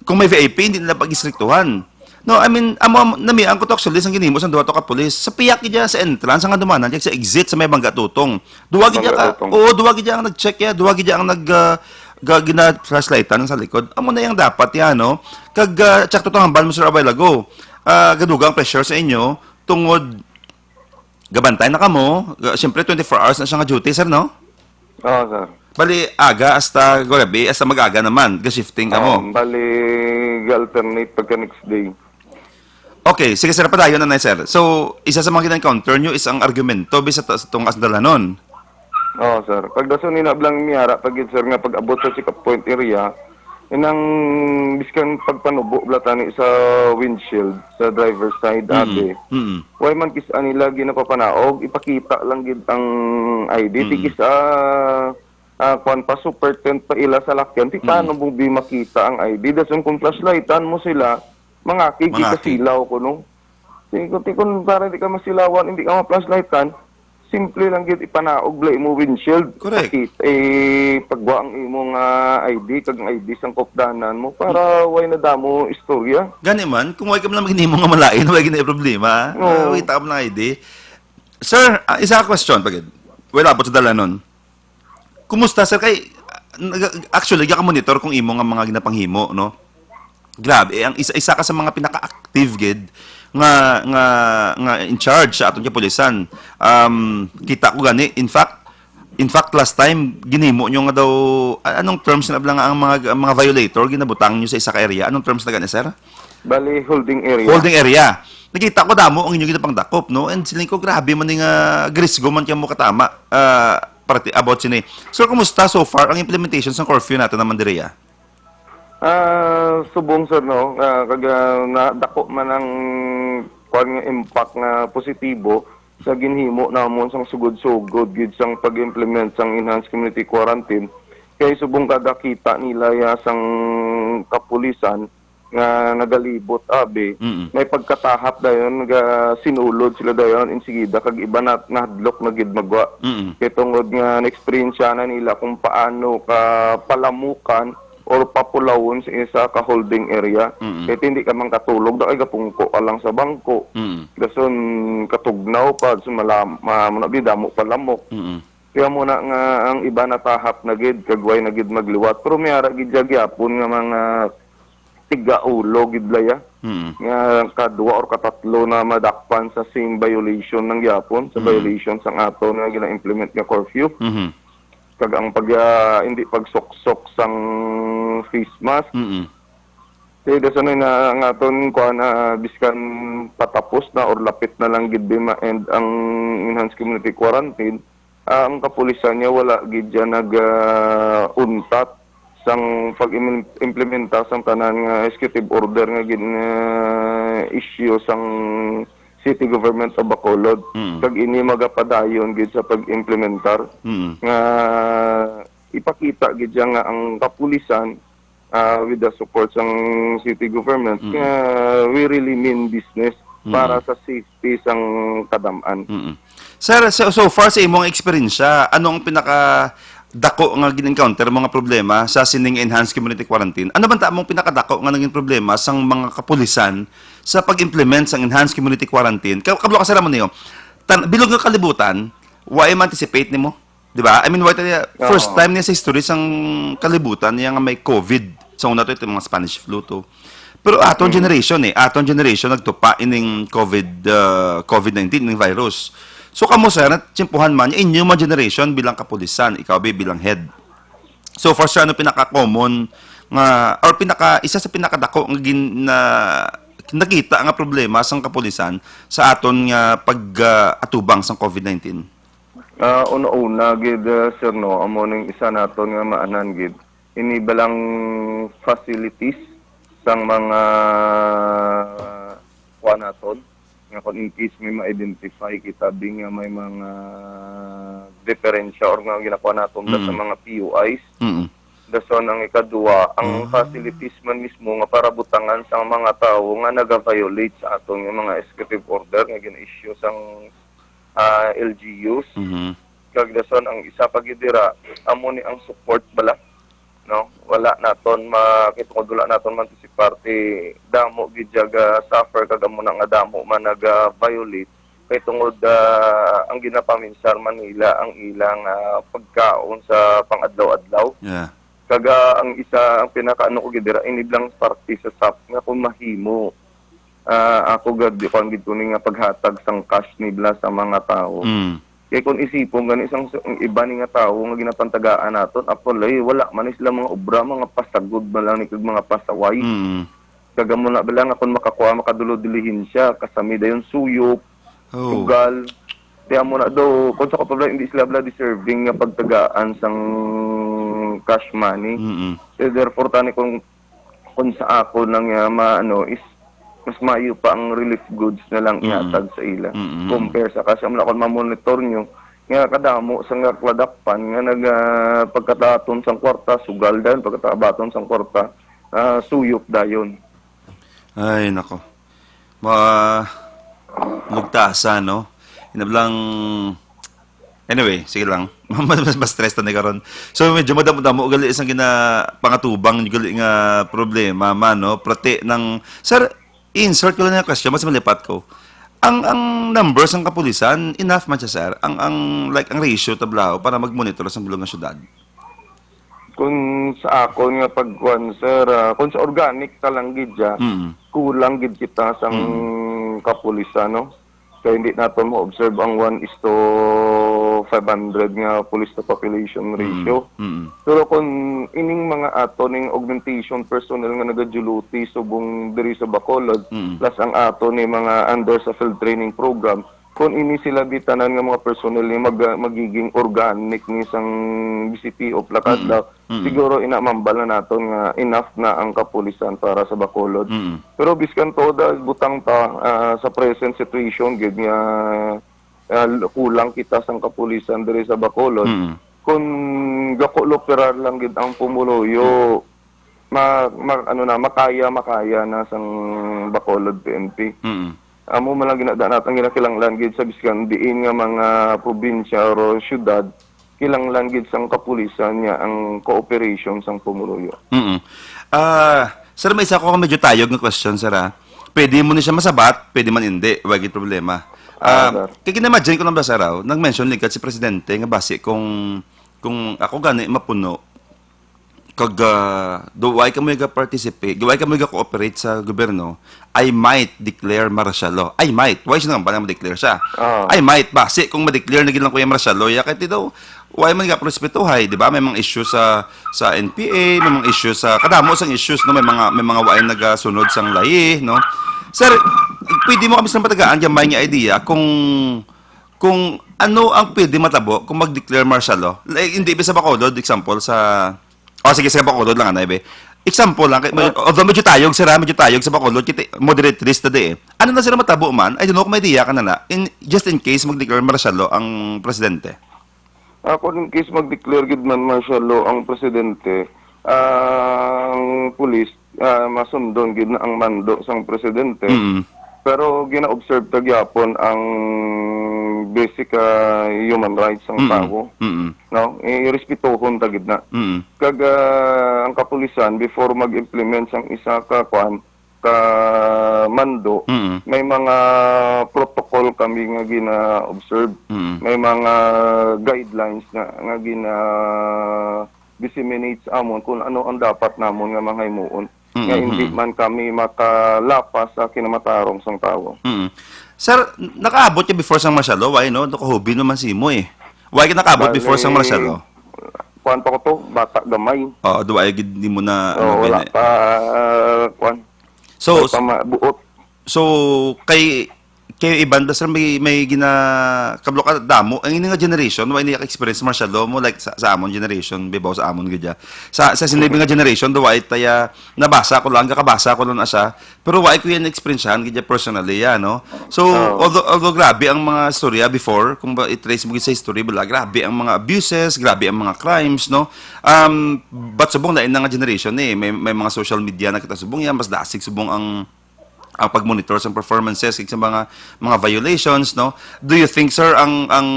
kung may V I P, hindi nila pag-istriktuhan. No, I mean, amo, amo, namian ko to actually sang ginhimo sang duha to ka pulis. Sa piyak gid sa entrance, ang Handumanan, kag sa exit sa may Bangga Tutong. Duwa gid Bangga ka, Tutong. Oo, duwa gid ang nag-check ya, duwa gid ang nag, ah, ga-, gina-flashlightan sa likod. Amo na yung dapat ya, no? Kag, ah, check to, to hambal mo, sir, a while ago. Ah, gaduga ang pressure sa inyo tungod gabantay na kamo. Ga-, siyempre, twenty-four hours na siya nga duty, sir, no? Oo, sir. Bali, aga hasta gabi, hasta mag-aga naman, ga-shifting kamo. Oo, bali, ga-alternate pagka next day. Okay, sige, sir, padayon na na, sir. So, isa sa mga gina-encounter nyo is ang argumento bisa ta-, sa tungas dalanon. Oo, sir. Pagdason ni na blang miyara, pag yun, sir, nga pag-abot sa check-up point area, inang biskan pagpanubo bala tani sa windshield, sa driver's side, Mm. abi. Mm. Way man kis-, ani lagi napapanaog, ipakita lang gid ang I D. Mm. Ti kis-, ah, ah, kwan pa, super tent pa ila sa lakyan. Ti Mm. paano mo bi makita ang I D? Dason kung flashlightan mo sila, mangakig Mangakig. Kasilaw kuno. Ti kung, ti kung para di ka masilawan, hindi ka ma-flashlightan, simple lang gid ipanaog bala imo windshield. Correct. Pakit-, eh, pagwa ang imong, ah, I D, kag ang I D sang kopdanan mo, para way na damo istorya. Gani man, kung way ka man lang maghimo nga malain, way gid na problema. Oo. Ah, kita ka man lang I D. Sir, ah, isa ka question pa gid. Wala po sa dalanon. Kumusta, sir? Kay, ah, nag-, actually, gaka-monitor kung imo nga mga ginapanghimo, no? Grabe, ang isa, isa ka sa mga pinaka-active gid nga, nga, nga in charge sa aton kapulisan. Um, kita ko gani, in fact, in fact, last time, ginhimo nyo nga daw, a-, anong terms na lang ang mga, ang mga violator, ginabutang nyo sa isa ka area? Anong terms na gani, sir? Bali, holding area. Holding area. Nakita ko damo ang inyo ginapangdakop, no? And siling ko, grabe man ni nga grisgo man kamo katama, ah, parte about sini. Sir, kumusta so far ang implementation sa curfew nato naman diri, ah? Ah, subong, sir, no? Ah, kag, ah, nadako man ang kwan nga impact nga positibo sa ginhimo namon sang sugod-sugod gid sang pag-implement sang enhanced community quarantine. Kay subong kada kita nila ya sang kapulisan, nga nagalibot abi, Mm. may pagkatahap dayon nga sinulod sila dayon insigida kag iba na nahadlok na gid magwa. Mm. Kay tungod nga na-experience-an na nila kung paano ka palamukan or papulawon sa isa ka holding area. Mm. Kay hindi ka man katulog, da kay gapungko ka lang sa bangko. Mm. Dason katugnaw pa, so malam-, ma-, muna bi, damo pa lamok. Mm. Kaya muna nga ang iba natahap na gid, kag way na gid magliwat. Pero may ara gid siya gyapon nga mga tigaulo gid laya. Mm. Nga kadwa or katatlo na madakpan sa same violation ng gyapon, sa Mm. violation sang aton nga gina-implement nga curfew. Mhm. Kag ang pag, ah, hindi pagsuksok sang face mask. Mm. Kay dason na nga aton kuan, ah, biskan patapos na or lapit na lang gid bi ma-end ang enhanced community quarantine, ah, ang kapulisan niya wala gid siya nag, ah, untat sang pag-im-, implementa sang tanan nga executive order nga gin, ah, issue sang City Government of Bacolod. Mm. Kag ini magapadayon gid sa pag-implementar Mm. nga ipakita gid siya nga ang kapulisan, ah, with the support sang city government, Mm. nga we really mean business Mm. para sa safety sang kadam-an. Mm. Sir, so, so far sa imong eksperyensya, ano ang pinaka dako nga gin-encounter mo nga problema sa sining enhanced community quarantine? Ano man ta among pinakadako nga naging problema sang mga kapulisan sa pag-implement sang enhanced community quarantine? Ka-, kablo ka, sir, mo niyo, tan-, bilog nga kalibutan, wa man anticipate nimo? Di ba? I mean, wa tayo, first Oo. time niya sa history sang kalibutan niya nga may COVID. Sa una to, ito mga Spanish flu to. Pero aton Mm. generation eh, aton generation nagtupa ining COVID, uh, COVID nineteen, ining virus. So kamo, sir, natsimpuhan man, inyo man generation bilang kapulisan, ikaw bi bilang head. So for sure, ano pinaka-common nga, or pinaka, isa sa pinakadako nga gin-, na, nakita nga problema sang kapulisan sa aton nga pag, uh, atubang sang COVID nineteen? Ah, una-una gid, ah, sir, no, amo ning isa naton nga maanan gid. Ini balang facilities sang mga kuan naton, nga kung in case may ma-identify kita bi nga may mga diferensya or nga ginakuha naton ba sa Mm. mga P U Is. Mm. Dason ang ikadua, ang Mm. facilities man mismo nga para butangan sa mga tawo nga naga-violate sa aton nga mga executive order nga gina-issue sang, ah, L G Us. Mhm. Kag dason ang isa pa gid dira, amo ni ang support bala, no? Wala naton ma-, kay tungod wala naton man si parte, damo gid siya ga-suffer kag amo na nga damo man naga-violate kay tungod, ah, ang ginapaminsar man nila ang ilang, ah, pagkaon sa pang-adlaw-adlaw. Yeah. Kag, ah, ang isa, ang pinakaano ko gid dira, iniblang parte sa sap nga kung mahimo, ah, ako gad, kuan gid ko ni nga paghatag sang cash nibla sa mga tawo. Mm. Kay kung isipon gani sang, sang iba ni nga tawo nga ginapantagaan naton, apol, eh, wala man ni sila mga obra, mga pasagod man lang ni kag mga pasaway. Mm. Kag amo na bala nga kung makakuha, makadulod dilihin siya, kasami dayon suyop, Oh. sugal. Kaya mo na do, kung sa ko pa bala, hindi sila bala deserving nga pagtagaan sang cash money. Mm-mm. Eh, therefore, tani kung, kung sa ako lang nga maano is mas maayo pa ang relief goods na lang Mm. ihatag sa ila Mm-mm. compare sa cash. Amo na kung mamonitor nyo, nga kadamo sa nga kladakpan nga nag, ah, pagkataton sang kwarta, sugal dayon, pagkatabaton sang kwarta, ah, suyop dayon. Ay, nako. Ma-, magtaasa, no? Inablang, anyway, sige lang. Mas, mas, mas stress na ni karon. So, medyo madamo-damo gali isang gina-, pangatubang gali nga problema man, no? Prati ng, sir, insert ko lang yung question, mas malipat ko. Ang, ang numbers ng kapulisan, enough man siya, sir? Ang, ang, like, ang ratio tablaho para mag-monitor sa bilog nga syudad? Kung sa akon nga pagkuan, sir, ah, kung sa organic ta lang gid siya, Mm. kulang gid kita sang Mm. kapulisan, no? Kaya hindi naton mo-observe ang one is to five hundred nga police to population Mm. ratio. Mm. Pero kung ining mga ato ning augmentation personnel nga nagaduty subong diri sa Bacolod, Mm. plus ang ato ni mga under sa field training program, kung ini sila bitanan nga mga personnel ni mag-, magiging organic ni sang B C P o plakad Mm. daw, Mm. siguro ina mambal na naton nga enough na ang kapulisan para sa Bacolod. Mm. Pero biskan to da, butang ta, ah, sa present situation gid nga, ah, kulang kita sang kapulisan diri sa Bacolod. Mm. Kung gakuloperar lang gid ang pumuluyo, ma, ma, ano na, makaya, makaya na sang Bacolod P N P. Mm. Amo man lang ginadaan natang ginakinahanglan gid sa biskan diin nga mga probinsya or syudad, kinahanglan gid sang kapulisan niya ang cooperation sang pumuluyo. Mm. Ah, sir, may isa ko medyo tayog nga question, sir, ah. Pwede mo ni siya masabat, pwede man hindi, wala gid problema. Ah, Ah, sir. Kay gina-imagine ko lang ba, sir, ah, nag-mention ligad si Presidente nga basi kung, kung ako gani mapuno, kag, ah, do, why kamo ga-participate, why kamo ga-cooperate sa gobyerno, I might declare martial law. I might. Why siya nga ba na ma-declare siya? Ah. I might. Basi kung ma-declare na gid lang ko yung martial law, ya kay daw, why man ga-respetuhay, di ba? May mga issue sa, sa N P A, may mga issue sa, kadamo sang issues, no? May mga, may mga why nagasunod sang lahi, no? Sir, pwede mo kami sa patagaan, gamay nga idea kung, kung ano ang pwede matabo kung mag-declare martial law. Like, hindi ba sa Bacolod, example, sa, oh, sige, sa Bacolod lang, anay, be. Example lang, kay, Ah. although medyo tayog, sir, ha, medyo tayog sa Bacolod, kita, moderate risk na di, eh. Ano na sila matabo man? I don't know kung may idea ka na na. In, just in case mag-declare martial law ang presidente. Ako, in case mag-declare gid man martial law ang presidente, ang pulis, ah, masundon gid na ang mando sang presidente. Mm. Pero gina-observe ta gyapon ang basic, ah, human rights sang Mm. tawo, Mm. no? Irespetuhon ta gid na. Mm. Kag, ah, ang kapulisan, before mag-implement sang isa ka, kwan, ka mando, Mm. may mga protocol kami nga gina-observe. Mm. May mga guidelines na, nga gina-disseminate sa amon kung ano ang dapat namon nga mga himuon. Mm, Nga hindi mm. man kami makalapas sa kinamatarong sang tawo. Mm. Sir, nakaabot ka before sang martial law, why, no? Nakahubi naman si mo, eh. Why ka nakaabot before sang Bali, martial law? Kuwan pa ko to, bata gamay. Oo, do ay gid di mo na, Oo, ano, wala bine- pa, ah, kuwan. So, Wala pa mabuot. so, kay, kay Ibanda, sir, may, may gina-, kablo ka, damo. Ang ini nga generation, wala niya experience martial law mo, like, sa, sa amon generation, bibaw sa amon gid ya. Sa, sa sinabi nga generation, do ay taya, nabasa ko lang, kakabasa ko lang na siya. Pero wala ko yan experiencehan gid ya personally, ya, no? So, Oo. although, although grabe ang mga storya before, kung ba i-trace mo gid sa history, bala, grabe ang mga abuses, grabe ang mga crimes, no? Um, but subong na ina nga generation, eh, may, may mga social media na kita subong yan, mas dasig subong ang, ang pag-monitor sa performances, sa mga, mga violations, no? Do you think, sir, ang, ang,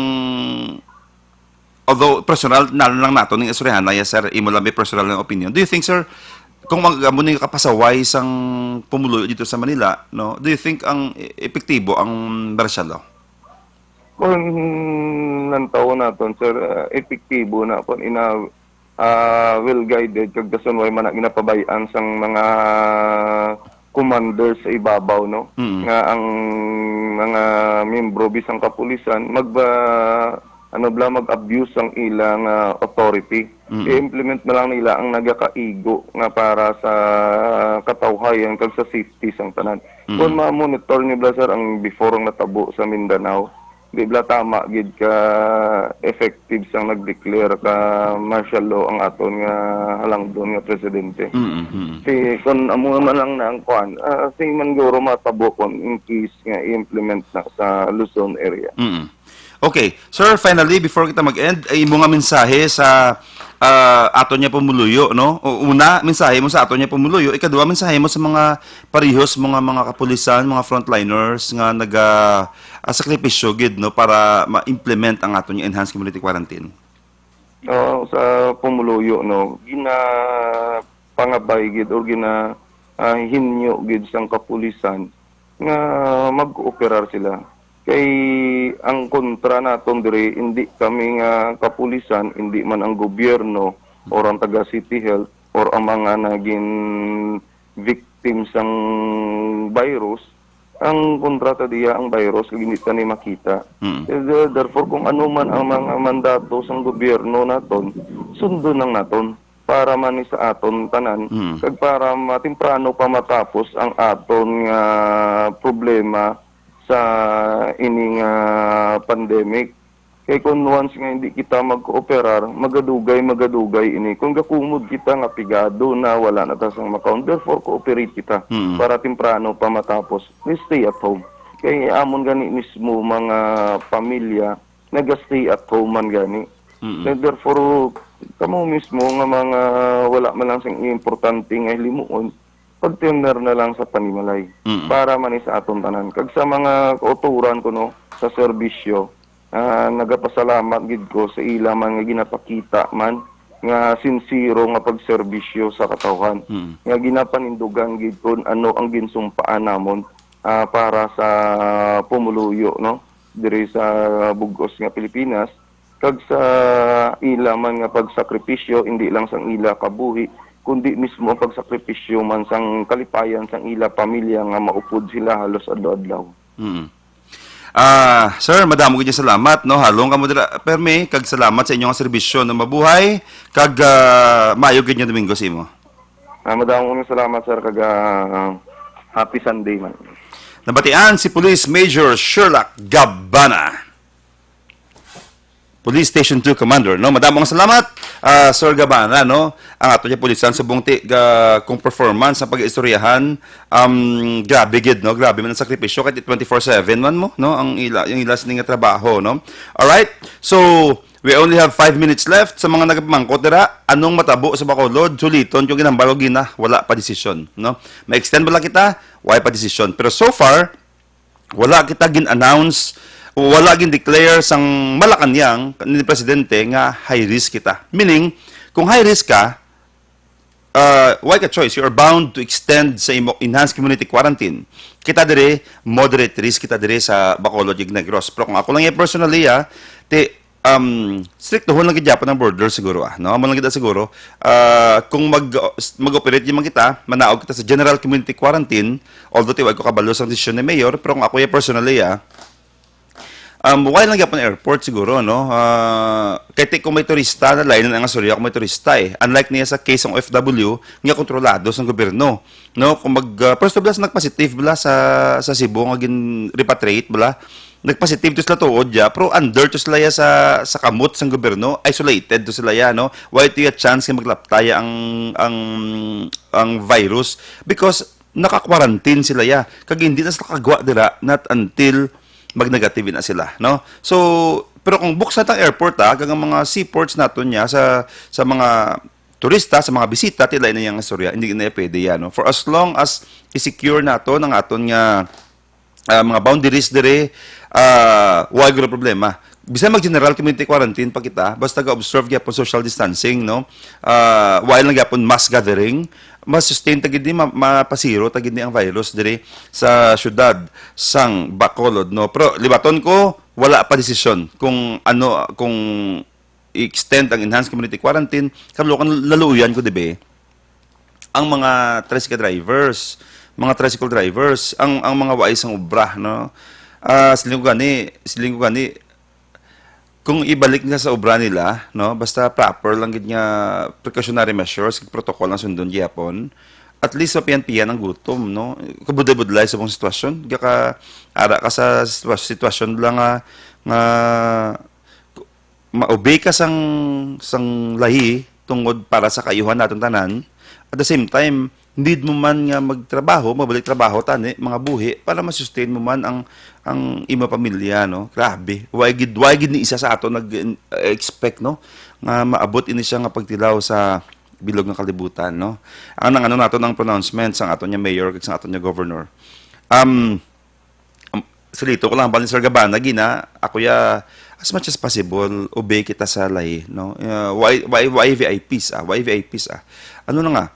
although personal na lang nato ning istoryahan na ya, sir, imo lang may personal nga opinion. Do you think, sir, kung mag-, amo ning kapasaway sang pumuluyo dito sa Manila, no? Do you think ang e-, epektibo ang martial law? Kung nantaw naton, sir, ah, epektibo na kung ina, ah, well guided kag dason way man na ginapabay-an sang mga commanders sa ibabaw, no? Mm. Nga ang mga miyembro bisan kapulisan magba-, ano bala, mag-abuse sang ila nga authority. Mm. I-implement na lang nila ang nagakaigo nga para sa katawhayan kag sa safety sang tanan. Mm. Kung ma-monitor ni bala, sir, ang before ang natabo sa Mindanao, di bala tama gid ka effective sang nag-declare ka martial law ang aton nga halangdon nga presidente. Mm, mm. Si, kung amo man lang na ang kuan, ah, sing man guro matabo kung in case nga i-implement na sa Luzon area. Mm. Okay. Sir, finally, before kita mag-end, ay imo nga mensahe sa, ah, aton nga pumuluyo, no? O, una, mensahe mo sa aton nga pumuluyo. Ikaduha, mensahe mo sa mga parehos, mga, mga kapulisan, mga frontliners nga naga, ah, sakripisyo gid, no, para ma-implement ang aton nga enhanced community quarantine. Oo, sa pumuluyo, no, ginapangabay gid or gina-, ah, hinyo gid sang kapulisan nga mag-ooperar sila. Kay ang kontra naton diri, hindi kami nga kapulisan, hindi man ang gobyerno or ang taga City Health or ang mga naging victim sang virus, ang kontra ta diya ang virus kag hindi ta ni makita. Mm. Eh, the-, therefore, kung ano man ang mga mandato sang gobyerno naton, sundon lang naton para man ni sa aton tanan, Mm. kag para matemprano pa matapos ang aton nga problema sa ini nga pandemic. Kay kung once nga hindi kita magkooperar, magadugay, magadugay ini. Kung gakumod kita nga pigado na, wala na ta sang makaon, therefore cooperate kita Mm. para temprano pa matapos. We stay at home. Kay amon gani mismo mga pamilya, naga-stay at home man gani. Mm-mm. And therefore, kamo mismo nga mga wala man lang sing importante nga hilimuon, pag-tender na lang sa panimalay Mm-mm. para man sa aton tanan. Kag sa mga kauturan kuno sa serbisyo, ah, nagapasalamat gid ko sa ila man nga ginapakita man nga sinsero nga pagserbisyo sa katawhan, Mm. nga ginapanindugan gid kun ano ang ginsumpaan namon, ah, para sa pumuluyo, no, diri sa bug-os nga Pilipinas, kag sa ila man nga pagsakripisyo, hindi lang sang ila kabuhi, kundi mismo ang pagsakripisyo man sang kalipayan sang ila pamilya nga maupod sila halos adlaw-adlaw. Mm. Ah, sir, madamo gid nga salamat, no? Halong kamo dira, permi, kag salamat sa inyo nga serbisyo, no? Mabuhay, kag, ah, maayo gid nga Domingo sa imo. Ah, madamo nga salamat, sir, kag, ah, happy Sunday man. Nabatian si Police Major Sherlock Gabana, Police Station two Commander, no? Madamo nga salamat, ah, Sir Gabana, no? Ang ato niya pulisan subong ti, ga, kung performance sa pag-istoryahan, um, grabe gid, no? Grabe man ang sakripisyo kahit twenty-four seven man mo, no? Ang ila, yung ila sini nga trabaho, no? Alright? So, we only have five minutes left. Sa mga nagapamangkot dira, anong matabo sa Bacolod? Suliton ko, ginhambal ko gina, wala pa desisyon, no? Ma-extend bala kita, wala pa desisyon. Pero so far, wala kita gin-announce, wala gin-declare sang Malacañang ni Presidente nga high risk kita. Meaning, kung high risk ka, uh, wala ka choice. You are bound to extend sa imo enhanced community quarantine. Kita dire, moderate risk kita dire sa Bacolod, kag Negros. Pero kung ako lang yung personally, ah, ti, um, strictohon lang gid gyapon ang border siguro, ah, no? Amo lang gid siguro. Ah, kung mag, mag-operate man kita, manaog kita sa general community quarantine, although ti wala ko kabalo sa desisyon ni Mayor, pero kung ako yung personally, ah, um, wala lang gyapon airport siguro, no? Ah, kay ti kung may turista, na lain na nga istorya kung may turista, eh. Unlike niya sa case ng O F W, nga kontrolado sa gobyerno, no? Kung mag, ah, first of all, nagpositive bala sa, sa Cebu nga gin-repatriate bala, nagpositive to sila tuod ya, pero under to sila ya sa, sa kamot sang gobyerno, isolated to sila ya, no? Wala to ya chance nga maglaptaya ang, ang, ang virus because naka-quarantine sila ya. Kag hindi na sila kagwa dira not until mag-negative na sila, no? So, pero kung buksan tang airport, ah, kag ang mga seaports naton ya sa, sa mga turista, sa mga bisita, ti lain na yang istorya, hindi na pwede yan, no? For as long as i-secure naton ang aton nga, ah, mga boundaries diri, ah, wala gyud problema. Bisan mag-general community quarantine pa kita, basta ga-observe gyapon social distancing, no? Ah, wala lang gyapon mass gathering, ma-sustain ta gid ni, ma-, mapasiro ta gid ni ang virus diri sa syudad sang Bacolod, no? Pero libaton ko, wala pa desisyon kung ano, kung i-extend ang enhanced community quarantine, kabalo kan laluyan ko, di ba? Ang mga tricycle drivers, mga tricycle drivers, ang, ang mga waay sang obra, no? Ah, siling ko gani, siling ko gani, kung ibalik nila sa obra nila, no? Basta proper lang gid nga precautionary measures, protocol ang sundon gihapon, at least mapiyan-piyan ang gutom, no? Kabudlay-budlay sa mong sitwasyon, gaka ara ka sa sitwa-, sitwasyon lang nga, nga maubay ka sang, sang lahi tungod para sa kaayuhan naton tanan. At the same time, need mo man nga magtrabaho, mabalik trabaho tani, mga buhi, para ma-sustain mo man ang, ang imo pamilya, no? Grabe. Why gid, why gid ni isa sa ato nag-expect, no? Nga maabot ini siya nga pagtilaw sa bilog nga kalibutan, no? Ang nangano nato ang pronouncement sang aton nga mayor kag sang aton nga governor. Um, Salito ko lang, bali, Sir Gabana, gina, ako ya, as much as possible, obey kita sa lahi, no? Uh, why, why, why V I Ps, ah? Why V I Ps, ah? Ano na nga?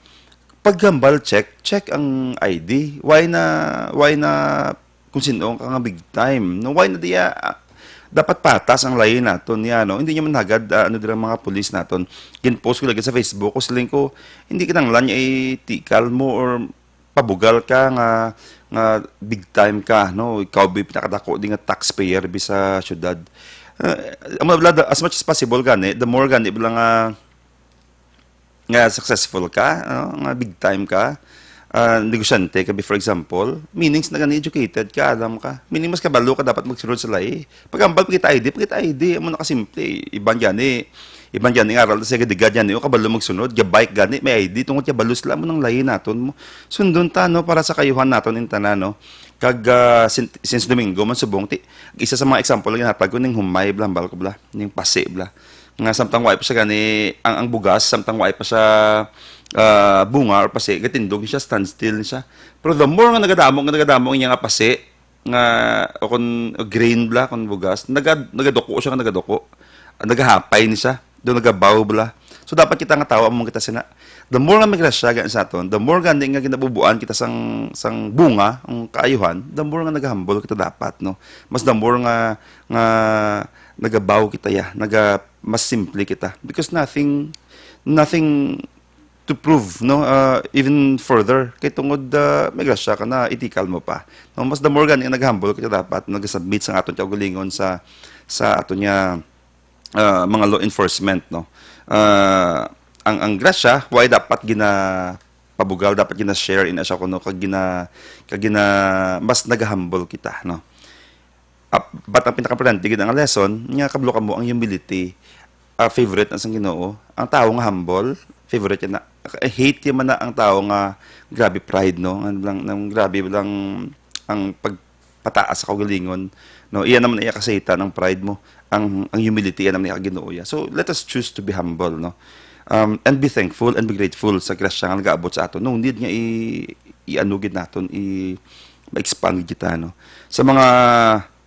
Paghambal, check, check ang I D. Why na, why na kung sino ka nga big time, no? Why na diya, ah, dapat patas ang lahi naton niya, no? Hindi niya man hagad, ah, ano dira mga pulis naton. Gin-post ko lagi sa Facebook ko, siling ko, hindi kinahanglan niya itikal mo or pabugal ka nga, nga big time ka, no? Ikaw bi pinakadako di nga taxpayer bi sa syudad. Eh, amo bala, as much as possible gani, the more gani bala nga, nga successful ka, no? Nga big time ka, ah, negosyante ka bi, for example, meanings na gani educated ka, alam ka. Meaning mas kabalo ka dapat magsunod sa lahi. Paghambal, pakita I D, pakita I D. Amo na kasimple. Iban gani, iban gani nga aral sa Digad gani, o kabalo magsunod, ga-bike gani, may I D, tungod kabalo sila, amo nang lahi naton mo. Sundon ta, no, para sa kaayuhan naton in tanan, no. Kag, ah, sin-, since Domingo man subong, ti, isa sa mga example nga ginhatag ko ning humay bla, hambal ko bla, ning pasi bla. nga samtang wa pa siya gani, ang, ang bugas, samtang wa pa siya, ah, bunga or pasi, gatindog siya, standstill siya. Pero the more nga nagadamo, nga nagadamo ang iya nga pasi, nga, o kun grain bala, kun bugas, naga-, nagaduko siya, nga nagaduko. Nagahapay ni siya, do nagabaw bala. So, dapat kita nga tawo, amo kita sina. The more nga may grasya gani sa aton, the more gani nga ginabubuan kita sang, sang bunga, ang kaayuhan, the more nga nagahambol kita dapat, no? Mas the more nga, nga nagabaw kita, ya, naga-, mas simple kita. Because nothing, nothing to prove, no? Ah, even further, kay tungod, ah, may grasya ka na, itikal mo pa. No? Mas the more gani nga nagahambol kita dapat, nagasubmit sang aton kaugalingon sa, sa aton nga, ah, mga law enforcement, no? Ah, ang, ang grasya, why dapat ginapabugal, dapat gina-share, ina siya kuno, kag gina-, kag gina-, mas nagahambol kita, no? Ap-, but ang pinakaimportante gid nga lesson, nga kabalo kamo ang humility, ah, favorite na sang Ginoo. Ang tawo nga humble, favorite niya na. I hate niya man na ang tawo nga grabe pride, no? Ang lang, ang grabe lang ang pagpataas sa kaugalingon, no? Iya naman iya kasaytan ang pride mo. Ang, ang humility, iya naman iya kaginoo iya. So, let us choose to be humble, no? Um, and be thankful and be grateful sa grasya nga nagaabot sa aton. No need nga i-, i-ano gid naton, i-, ma-expand gid kita, no? Sa mga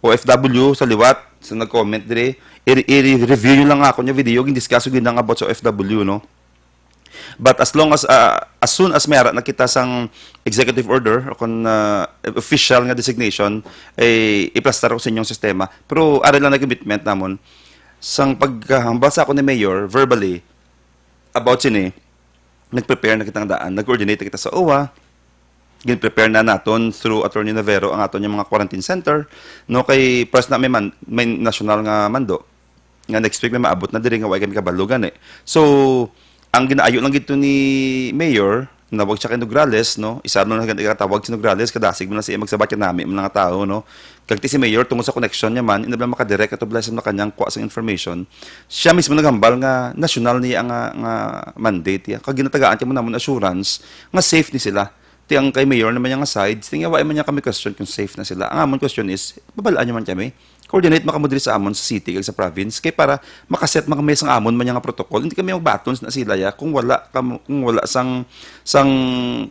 O F W sa liwat, sa nag-comment diri, i-, i-review nyo lang ako nga video, gin-discuss ko gid lang about sa O F W, no? But as long as, ah, as soon as may ara na kita sang executive order o kon, ah, official nga designation, eh, iplastar ko sa inyong sistema. Pero ari lang na commitment namon. Sang paghambal sa ako ni Mayor, verbally, about sini, nag-prepare na kitang daan, nag-coordinate na kita sa O W A, gin-prepare na naton through Attorney Navero ang aton yung mga quarantine center, no, kay plus na may man-, may national nga mando nga next week may maabot na diri nga wa kami kabalo gani. So, ang ginaayo lang gito ni Mayor, nawag siya kay Nograles, no? Isa man lang gani katawag si Nograles, kadasig man lang siya magsabat kay nami man lang nga tawo, no? Kag ti si Mayor, tungod sa connection niya man, inabla makadirect ato bala sa Malacañang kuha sang information. Siya mismo naghambal nga national niya nga, nga mandate, ya. Kag ginatagaan kamo namon assurance nga safe ni sila. Ti ang kay Mayor naman niya nga side, ti nga wa man niya kami question kung safe na sila. Ang amon question is, babalaan niyo man kami. Coordinate man kamo diri sa amon sa city kag sa province kay para makaset man kami sang amon man niya nga protocol. Hindi kami magbaton na sila, ya, kung wala kamo, kung wala sang, sang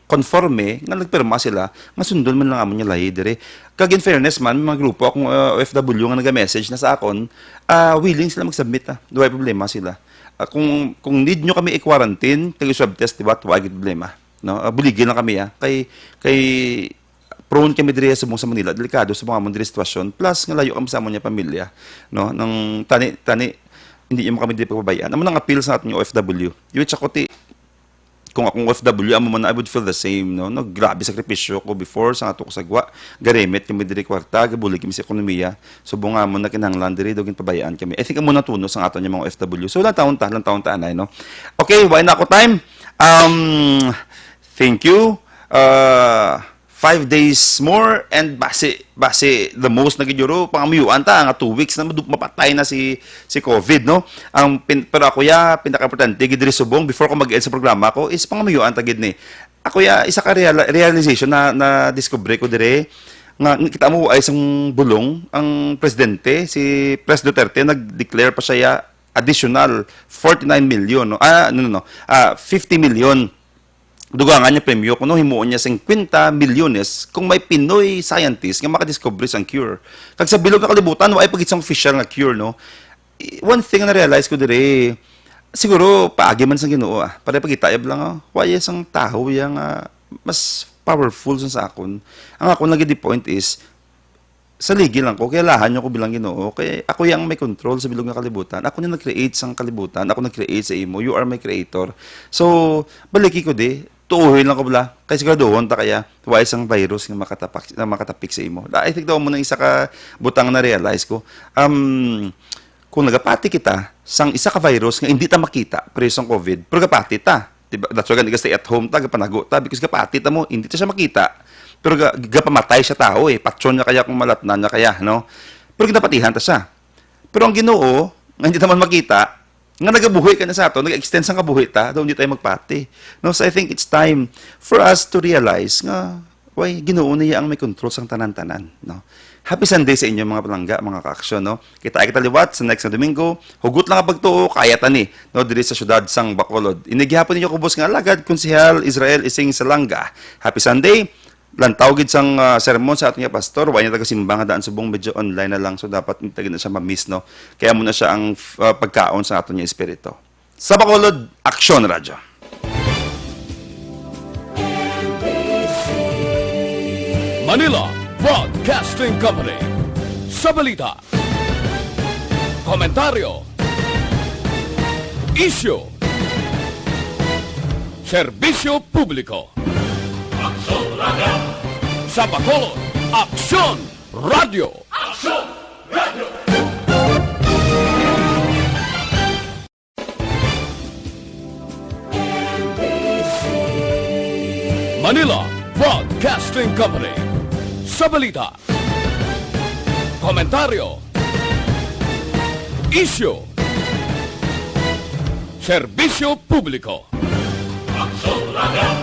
konforme nga nagpirma sila nga sundon man lang amon niya lahi diri. Kag in fairness man, may mga grupo akong, uh, O F W nga naga-message na sa akon, ah, willing sila mag-submit, ah. Wala problema sila. Ah, kung, kung need nyo kami i-quarantine, kag i-swab test, di ba? Wala gid problema. No? Ah, buligi lang kami, ah. Kay, kay prone kami diri subong sa Manila, delikado subong amon diri sitwasyon. Plus, nga layo kami sa amon nga pamilya. No? Nang tani, tani, hindi nyo kami diri pagpabayaan. Amo nang appeal sa aton nga O F W. Which ako ti, kung akong O F W, amo man, I would feel the same, no? No, grabe sakripisyo ko before, sa ato ko sagwa, garemit kami diri kwarta, gabulig kami sa ekonomiya. Subong nga mo na kinahanglan diri, daw ginpabayaan kami. I think amo na tunos ang aton yung mga O F W. So, lang taon ta, lang taon ta, anay, no? Okay, wala na ako time. Um, thank you. Uh, five days more and basi, basi the most na gid, yuro, pangamuyuan ta nga two weeks na madu-, mapatay na si, si COVID, no? Ang pin-, pero ako ya, pinaka-importante gid diri subong before ko mag-end sa programa ko is pangamuyuan ta gid ni. Ako ya, isa ka reala-, realization na, na discover ko dire nga kita mo ay isang bulong ang presidente, si Pres Duterte, nag-declare pa siya ya additional forty-nine million, no? Ah, no, no, no. Ah, fifty million dugangan niya premyo kuno himuon niya fifty milyones kung may Pinoy scientist nga makadiscover sang cure. Kag sa bilog nga kalibutan, wa ay pagit sang official nga cure, no? I-, one thing na na-realize ko diri, siguro paagi man sang Ginoo, ah. Para pagitayab lang, oh. Wa iya sang tawo iya nga mas powerful sang sa akon. Ang akon lagi di point is, saligi lang ko, kay alahan nyo ko bilang Ginoo, kay ako yang may control sa bilog nga kalibutan. Ako na nag-create sang kalibutan, ako nag-create sa imo. You are my creator. So, baliki ko di, tuohin lang ko bala, kay siguraduhon ta kaya, wa isang virus nga makatapak, nga makatapik sa imo. I think daw mo na isa ka butang na realize ko. Um, kung nagapati kita, sang isa ka virus nga hindi ta makita, pero sang COVID, pero gapati ta. Diba? That's why gani ka stay at home ta, gapanago ta, because gapati ta mo, hindi ta siya makita. Pero ga-, gapamatay siya tao eh. Patyon niya kaya kung malatnan niya kaya, no? Pero ginapatihan ta siya. Pero ang Ginoo, nga hindi ta man makita, nga nagabuhi ka na sa ato, nag-extend sa kabuhi ta, daw hindi tayo magpati. No? So I think it's time for us to realize nga Way, Ginoo niya ang may control sang tanan-tanan, no? Happy Sunday sa inyo, mga palangga, mga kaaksyon, no? Kita kita liwat sa next na Domingo. Hugot lang ang pagtuo, kaya tani, no, diri sa syudad sang Bacolod. Ini gihapon ninyo kubos nga alagad, Konsehal Israel Ising Salanga. Happy Sunday. Lantaw gid sang, ah, sermon sa aton nga pastor, wa niya taga-simba nga daan subong, medyo online na lang, so dapat hindi na siya ma-miss, no? Kaya muna siya ang, ah, pagkaon sa aton nga espiritu. Sa Bacolod, Aksyon Radyo. Manila Broadcasting Company. Sa balita, komentaryo, isyu, serbisyo publiko. Aksyon Radyo. Sa Bacolod, Aksyon Radyo. Aksyon Radyo. Manila Broadcasting Company. Sa balita, komentaryo, isyu, serbisyo publiko.